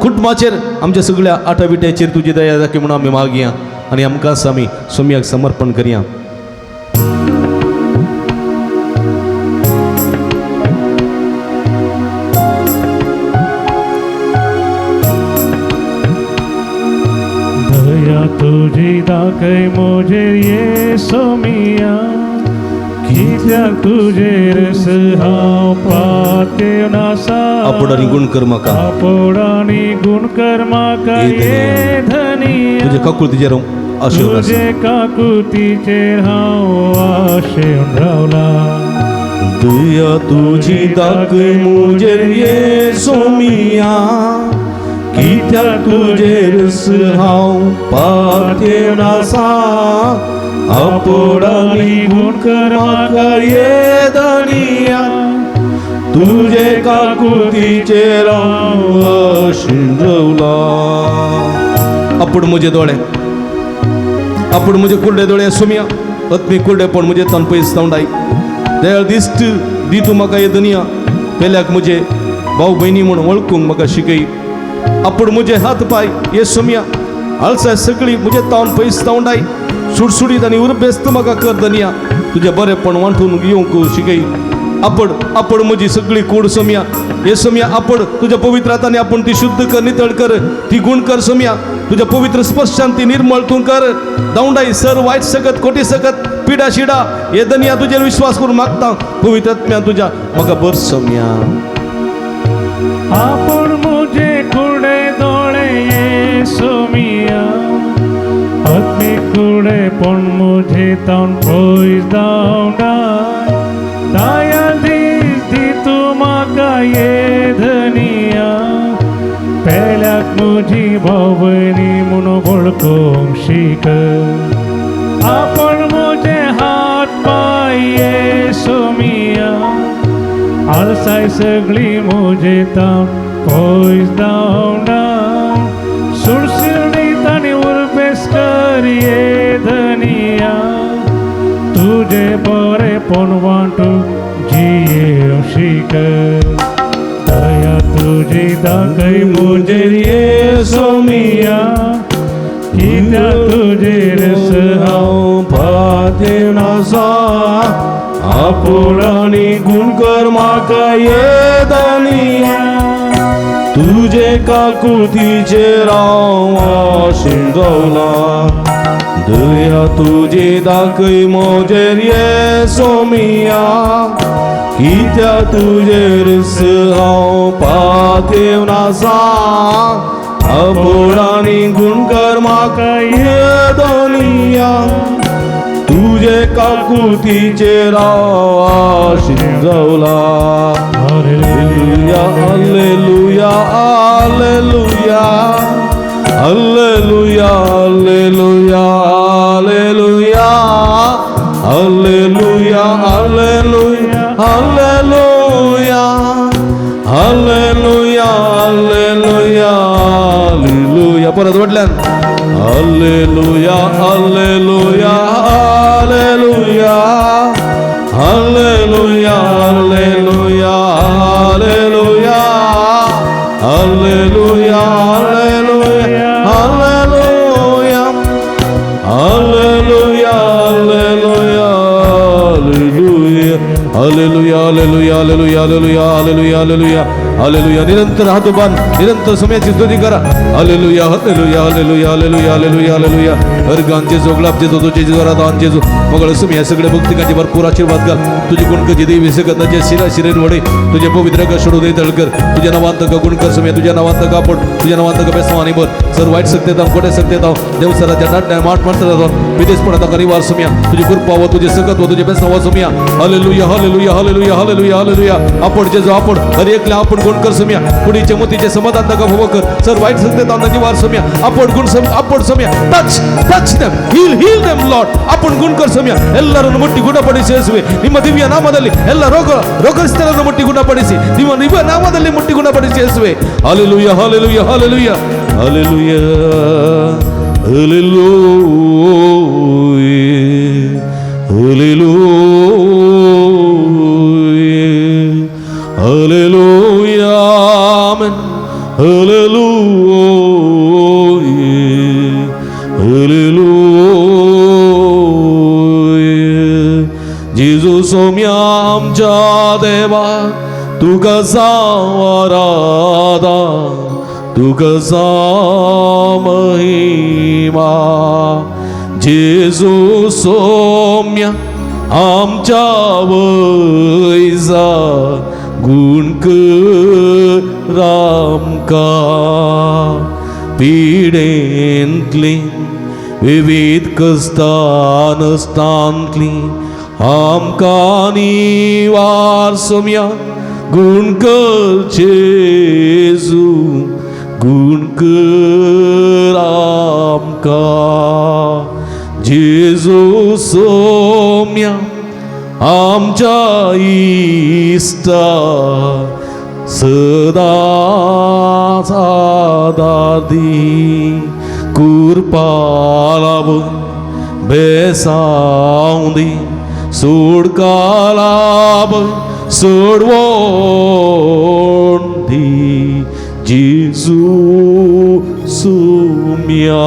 कुटुंबाचेर, आमच्या सगळ्या आटाविट्याचेर तुजी दया दाखय म्हणून आमी मागया आनी आमकां आमी सोम्याक समर्पण करया. दया तुजी दाखय म्हजेर ये सोमिया, कित्याक तुजेर हांव पातेवन आसा. आपोड आनी गुण कर म्हाका. आपोड आनी गुण कर म्हाका ये ये धनिया, तुजे काकुळतीचेर आशेवन आसा. तुजे काकुतीचेर हांव आशेवन रावला. दया तुजी दाखय म्हजेर ये सोमिया, कित्याक तुजेर हांव पातेवन आसा. आपोड आनी गुण कर म्हाका ये धनिया, तुजे काकुळतीचेर हांव आशिरवला. आपूण म्हजे दोळे, आपूण म्हजे कुर्डे दोळे सोमिया, अत्मी कुर्डेपण म्हजे तान पयस तोंडाय. दयाळ दिश्ट दी तूं म्हाका हे दुनिया, पेल्याक म्हजे भाव भयणी म्हूण वळखूंक म्हाका शिकय. आपूण म्हजे हात पांय हे सोमिया, आळसाय सगळी म्हजे तावन पयस तोंडाय. सुडसुडीत आनी उर्बेस्त म्हाका कर धनिया, तुजें बरेंपण वांटून घेवंक शिकय. आपण आपण म्हजी सगळी कूड सोमिया, हे सोमिया, आपण तुज्या पवित्र हाताने आपण ती शुद्ध कर, नितळ कर, ती गुण कर सोमिया. तुझ्या पवित्र स्पर्शान ती निर्मळ तूं कर. दावंडाय सर वायट सकत, खोटी सकत, पिडा शिडा हे धनिया तुजेर विश्वास करून मागता. पवित्र आत्म्या तुज्या म्हाका बर सोमिया. आपूण म्हजे कुडे दोळे ये सोमिया, आत्मी कुडेपण म्हजे तावन पयस धांवडाय. दया दीस दी तूं म्हाका ये धनिया, पेल्याक म्हजी भाव भयणी म्हूण वळखूंक शीक. आपण म्हजे हात पांय ये सोमिया, आळसाय सगळी म्हजे तावन पयस धांवडाय. सुडसुडीत आनी उर्बेस कर ये धनिया, तुजे बरेपण वांटूंक जियेवंक शीक. दया तुजी दाखय म्हजेर ये सोमिया, कित्याक तुजेर हांव पातेवन आसा. आपोड आनी गुण कर म्हाका ये धनिया, तुजे काकुळतीचेर हांव आशिरवला. दया तुजी दाखय म्हजेर ये सोमिया, कित्याक तुजेर हांव पातेवन आसा. आपोड आनी गुण कर म्हाका ये धनिया, तुजे काकुळतीचेर हांव आशिरवला. Hallelujah, hallelujah, hallelujah, hallelujah, hallelujah, hallelujah, hallelujah, hallelujah, hallelujah, hallelujah, hallelujah, hallelujah. परत वटल्यान hallelujah, hallelujah, hallelujah, hallelujah, hallelujah, hallelujah, hallelujah, hallelujah, hallelujah, hallelujah, hallelujah, hallelujah, hallelujah, hallelujah, hallelujah, hallelujah, hallelujah, hallelujah. निरंतर हात बांध, निरंतर सोम्याची स्तुती करा. Hallelujah hallelujah hallelujah hallelujah hallelujah hallelujah. Organ जेजू, गुलाब जेजू, तुझे जेजू, राधान जेजू, मगळ सुम्या सगळे भक्तिकांचे भरपूर आशीर्वाद घाल. तुझी गुणकची देवी सकत शिरा शिरेन वडे तुझे पवित्र का सोडू दे तळकर. तुझ्या नावांत का गुणकर सुम्या, तुझ्या नावांत का आपण, तुझ्या नावांत का बेसवानी भर. सर वाईट सकते ताव कोटे सकते ताव देवसराच्या नाट्या माठ म्हणतात विदेशपणा ताका निवार सुम्या. तुझी कृपा व तुझे सकत व तुझे बेसवा सुम्या. Hallelujah hallelujah hallelujah hallelujah hallelujah. आपण जेजू आपण हर एकल्या आपण गुणकर सुम्या. कुडीचे मोतीचे समाधान ताका भोव कर. सर वाईट सकते ताव निवार सुम्या. आपण गुण आपण सुम्या. Touch touch them, heal heal them Lord. आपण ಗುಣಕರ್ ಸೌಮ್ಯ ಎಲ್ಲರನ್ನು ಮುಟ್ಟಿ ಗುಣಪಡಿಸಿ ಯೇಸುವೆ. ನಿಮ್ಮ ದಿವ್ಯ ನಾಮದಲ್ಲಿ ಎಲ್ಲ ರೋಗ ರೋಗಸ್ಥರನ್ನು ಮುಟ್ಟಿ ಗುಣಪಡಿಸಿ, ನಿಮ್ಮ ದಿವ್ಯ ನಾಮದಲ್ಲಿ ಮುಟ್ಟಿ ಗುಣಪಡಿಸಿ ಯೇಸುವೆ. Hallelujah hallelujah hallelujah hallelujah hallelujah hallelujah hallelujah amen hallelujah hallelujah. जेजू सोम्या आमच्या देवा तुका आराधा, तुका महिमा. जेजू सोम्या आमच्या वैजा गुण कर आमकां. पिडेंतली विविध कस्तानस्तांतली आमकां निवार सोम्या. गुण कर जेजू, गुण कर आमकां. जेजू सोम्या आमच्या इश्टा सदांच आदार दी. कृपा लाभून बेसावं दी, सुटका लाभ सोडवण दी. जेजू सोम्या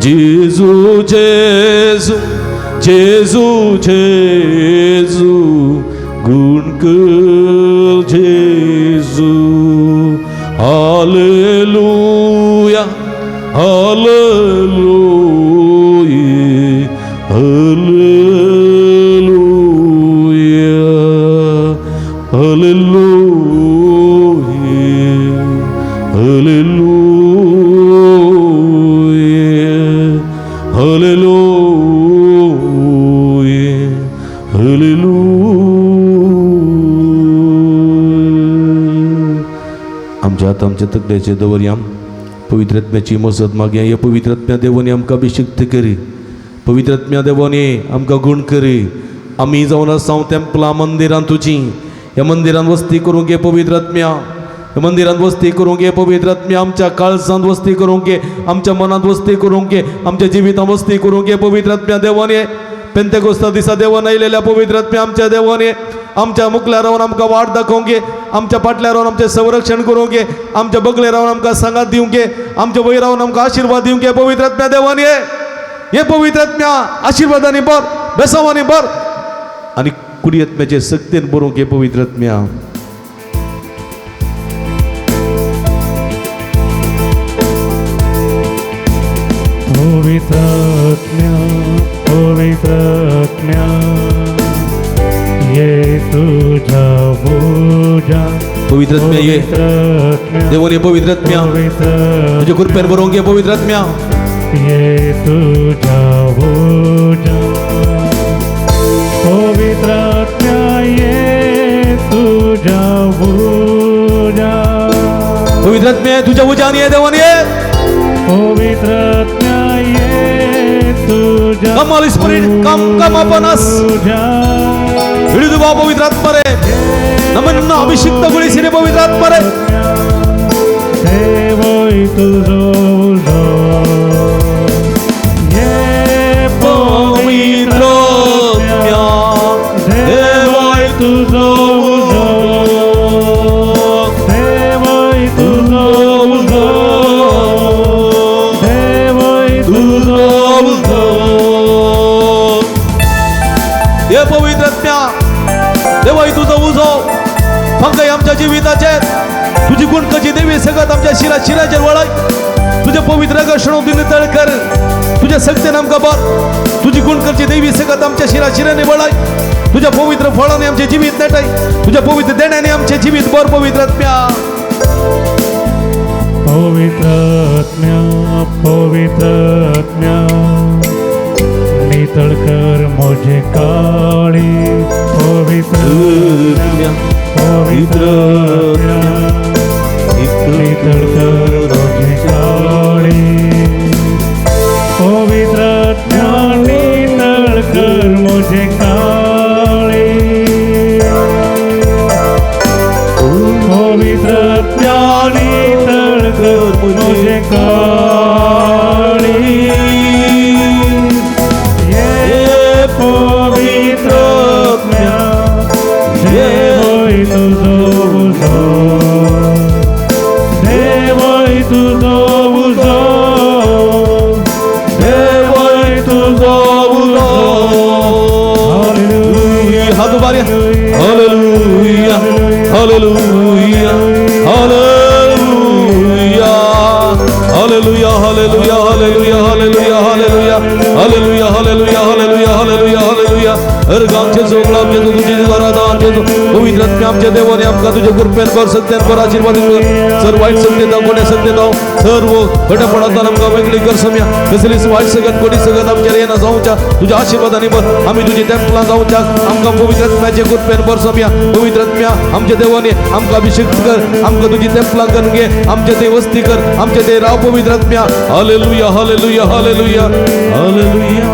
जेजू जेजू जेजू जेजू गुण कर जेजू. Hallelujah hallelujah hallelujah hallelujah hallelujah hallelujah hallelujah. आमच्या हात आमच्या तकलेचे दवरया. पवित्रत्म्याची मजत मागया. ह्या पवित्रत्म्या देवानी आमकां अभिषिक्त करी, पवित्रत्म्या देवानी आमकां गुण करी. आमी जावन आसा तेंपला मंदिरान तुजी, ह्या मंदिरान वस्ती करूंक घे पवित्रत्म्या, ह्या मंदिरान वस्ती करूंक घे पवित्रत्म्या. आमच्या काळजांत वस्ती करूंक घे, आमच्या मनांत वस्ती करूंक घे, आमच्या जिवितांत वस्ती करूंक घे पवित्रत्म्या देवानी. पेंतेकोस्ता दिसा देवान आयलेल्या पवित्रत्म्या आमच्या देवानी आमच्या मुखल्या रावन आमकां वाट दाखोवंक घे, आमच्या फाटल्या रावन आमचें संरक्षण करूंक घे, आमच्या बगले रावन आमकां सांगात दिवंक घे, आमच्या वयर रावन आमकां आशिर्वाद दिवंक घे पवित्रत्म्या देवानी. हे पवित्रत्म्या आशिर्वादांनी भर, बेसावांनी भर आनी कुडयत्म्याचे सक्तेन बरोवंक घे पवित्रत्म्या. पवित्रात्म्या पवित्रात्म्या ये तुझ्या पूजा. पवित्रत्म्या ये देवानी पवित्रत्म्या तुझ्या कृपेन बरोवंक घे पवित्रत्म्या. ये तुझ्या पूजा. पवित्रात्म्या ये तुझ्या पूजा. पवित्रत्म्या तुझ्या उजान ये देवानी ये. पवित्रात्म्या ये तुझ्या Come Holy Spirit, come, come upon us. ಹಿಡಿದು ಬಾ ಪವಿತ್ರಾತ್ಮರೇ, ನಮ್ಮನ್ನು ಅಭಿಷಿಕ್ತಗೊಳಿಸಿರಿ ಪವಿತ್ರಾತ್ಮರೇ. ದೇವೋಯ್ ತುಜೋ ಉಜೋ ಯೇ ಪವಿತ್ರಾತ್ಮ್ಯ ದೇವೋಯ್ ತುಜೋ ಉಜೋ ದೇವೋಯ್ ತುಜೋ ಉಜೋ ದೇವೋಯ್ ತುಜೋ ಉಜೋ. हे पवित्रात्म्या देवाय तुझो उजो फक्त आमच्या जिवितात जिविताचेर तुजी गुणकाची देवी सगळ्यात आमच्या शिरा शिराचेर वळाय तुझ्या पवित्र आकर्षण नितळ कर तुझ्या सक्तेन आमकां बर तुजी गुणकरची देवी सगळ्यात आमच्या शिरा शिरांनी वळाय तुझ्या पवित्र फळांनी आमचे जिवीत नेटाय तुझ्या पवित्र देण्याने आमचे जिवीत बर पवित्र आत्म्या पवित्र आत्म्या पवित्र आत्म्या नितळ कर म्हजें काळीज पवित्र आत्म्या पवित्र आत्म्या नितळ कर म्हजें काळीज पवित्र आत्म्या नितळ कर म्हजें काळीज पवित्र आत्म्या नितळ कर म्हजें काळीज ये पवित्र आत्म्या देवय तुजो उजो देवय तुजो उजो देवय तुजो उजो. हात उबारया. Hallelujah hallelujah hallelujah hallelujah hallelujah hallelujah hallelujah hallelujah hallelujah hallelujah hallelujah hallelujah hallelujah. अर्गांचे जोगलाम जेजू तुझे आराधन जेजू पवित्र आत्म्या आमच्या देवाने आमकां तुझ्या कृपेन कर सत्यान कर आशीर्वाद सर्व वाईट सत्य दाव कोण्या सत्य दाव सर्व घटपणांतल्यान आमकां वेगळी कर सम्या कसलीच वाईट सगत कोणी सगत आमचेर येना जावच्या तुझ्या आशीर्वादांनी भर आमी तुझी तेंपलां जावच्या आमकां पवित्र आत्म्याचे कृपेन भर सम्या पवित्र आत्म्या आमच्या देवाने आमकां अभिषेक कर आमकां तुझी तेंपलां करून घे आमचे ते वस्ती कर आमचे ते राव पवित्र आत्म्या. Hallelujah hallelujah hallelujah hallelujah.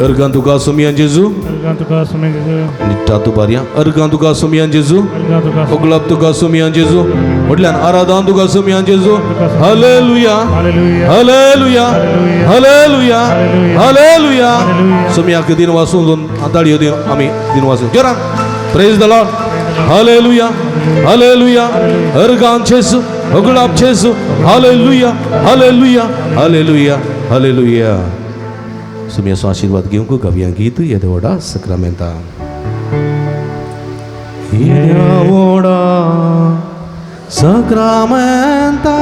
अर्गां तुका सुमियान जेजू अर्गां तुका सुमियान जेजू निट्टा तुबारया. अर्गां तुका सुमियान जेजू अर्गां तुका ओगलाब तुका सुमियान जेजू म्हटल्यान आराधन तुका सुमियान जेजू. Hallelujah hallelujah hallelujah hallelujah. सुमियाक दिन वासून दोन ताळयो दिन आमी दिन वासून जोरान praise the Lord. Hallelujah hallelujah. अर्गां जेजू ओगलाब जेजू. Hallelujah hallelujah hallelujah hallelujah. सुमियाचो आशीर्वाद घेवंक गावया गीत येदे व्हडा सक्रामेंता येद्या व्हडा सक्रामेंता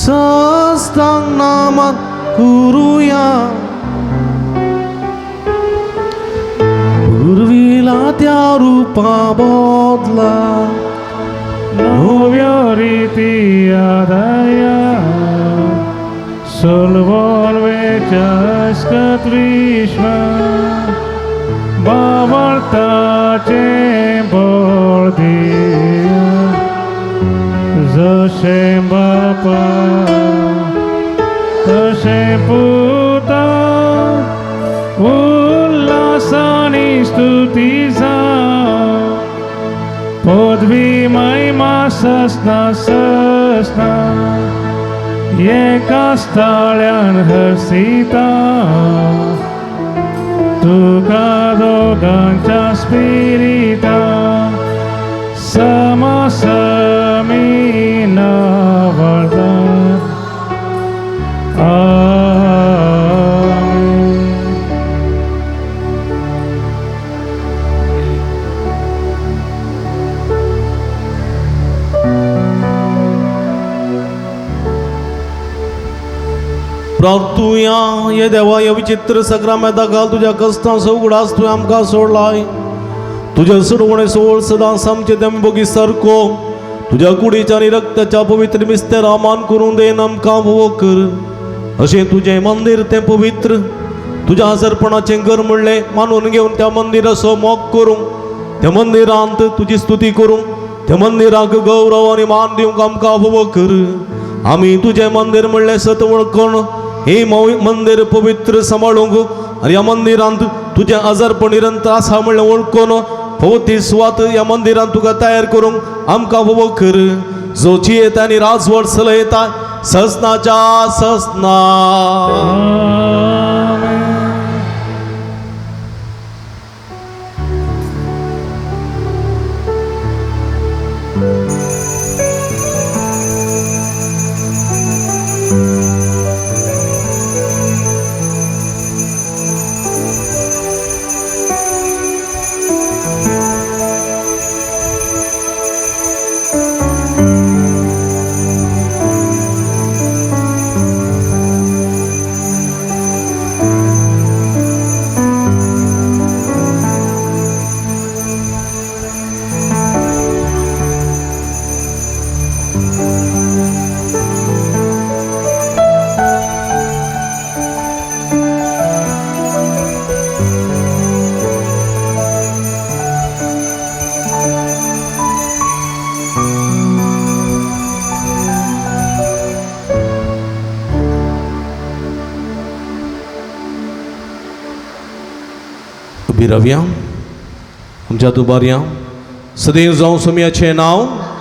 सस्तांग नामात करुया पुर्विला त्या रुपा बदला नव्या रिती आदाया सोलवोन वेच्यास्कत विश्व बावळताचें बळ दिया जशें बापा तशें पुता उल्हासानी स्तुती जावं पदवी महिमा ससना ससना एका स्थाळ्यान हर्षिता तुका दोगांच्या स्पिरिता समसमी नावडता. आमेन. प्रार्थुया हे देवा ह्या विचित्र सक्रामेंता घाल तुज्या कश्टां उगडास तुवें आमकां सोडलाय तुज्या सोडवणे सोळ सदां आमचे देंबोगी सारको तुज्या कुडीच्या आनी रक्ताच्या पवित्र मिस्तेरा मान करून then आमकां भोव कर अशें तुजें मंदीर तें पवित्र तुज्या हजरपणाचें घर म्हणलें मानून घेवन त्या मंदिराचो मोग करूंक त्या मंदिरांत तुजी स्तुती करूंक त्या मंदिराक गौरव आनी मान दिवंक आमकां भोव कर. आमी तुजें मंदीर म्हणलें सत वळखून हे मंदीर पवित्र सांबाळूंक आनी ह्या मंदिरांत तुजें आजारपण निरंतर आसा म्हणलें वळखून भोवती सुवात ह्या मंदिरांत तुका तयार करूंक आमकां भोव कर. जो जियेता आनी राजवट चलयता ससनाच्या ससना. आमेन. उबी रावया आमच्या दुबारया सदैव जावं सोम्याचें नांव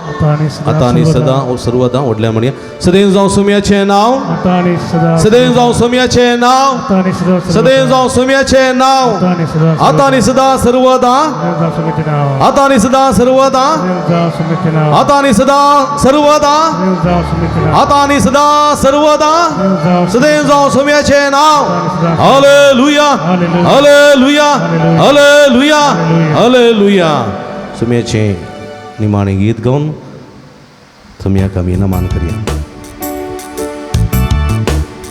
आता आनी आतां आनी सदां सर्वदां व्हडल्या म्हणया सदैव जावं सोम्याचें नांव आता आनी सदां सदैव जावं सोम्याचें नांव आता आनी सदां सदैव जावं सोम्याचें नांव आता आनी सदां आतां आनी सदां सर्वदां सदैव जावं सोम्याचें नांव आतां आनी सदां सर्वदां सदैव जावं सोम्याचें नांव आतां आनी सदां सर्वदां सदैव जावं सोम्याचें नांव आतां आनी सदां सर्वदां सदैव जावं सदैव जावं सोम्याचें नांव. Hallelujah hallelujah hallelujah hallelujah. सोम्याचें निमाणें गीत गावन सोम्याक आमी नमन करया.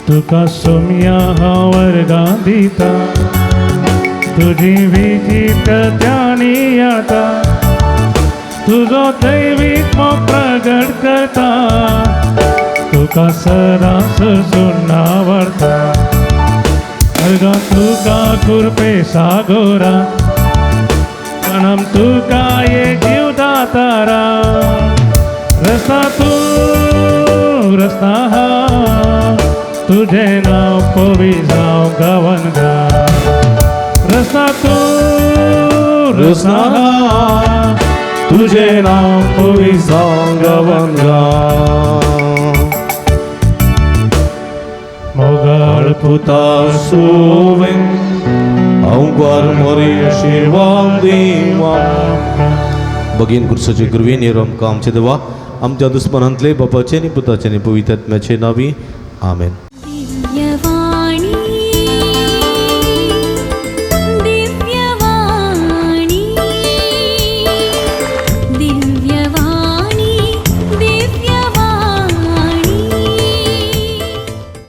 तुका सोम्या हांव वर्गां दिता तुजी विजीत ध्यानी येता तुजो दैवीक मोग प्रगट करता तुका सदांच सुन्ना व्हरता वर्गां तुका कुरपे सागोरा प्रणाम तुका एक जीवदातारा रस्ता तूं रस्ता हा तुझें नांव पवी जावं गावन गा रस्ता तूं रस्ता हा तुझें नांव पवी जावं गावन गा. मोगाळ पुता सुवे हांव मोरी आशिर्वाद दिवा. बगीन कुर्साचे गुरवीन हे आमकां आमचे देवा आमच्या दुस्मनांतले बापाचे आनी पुताचे आनी पवित्र आत्म्याचे नावी आमेन.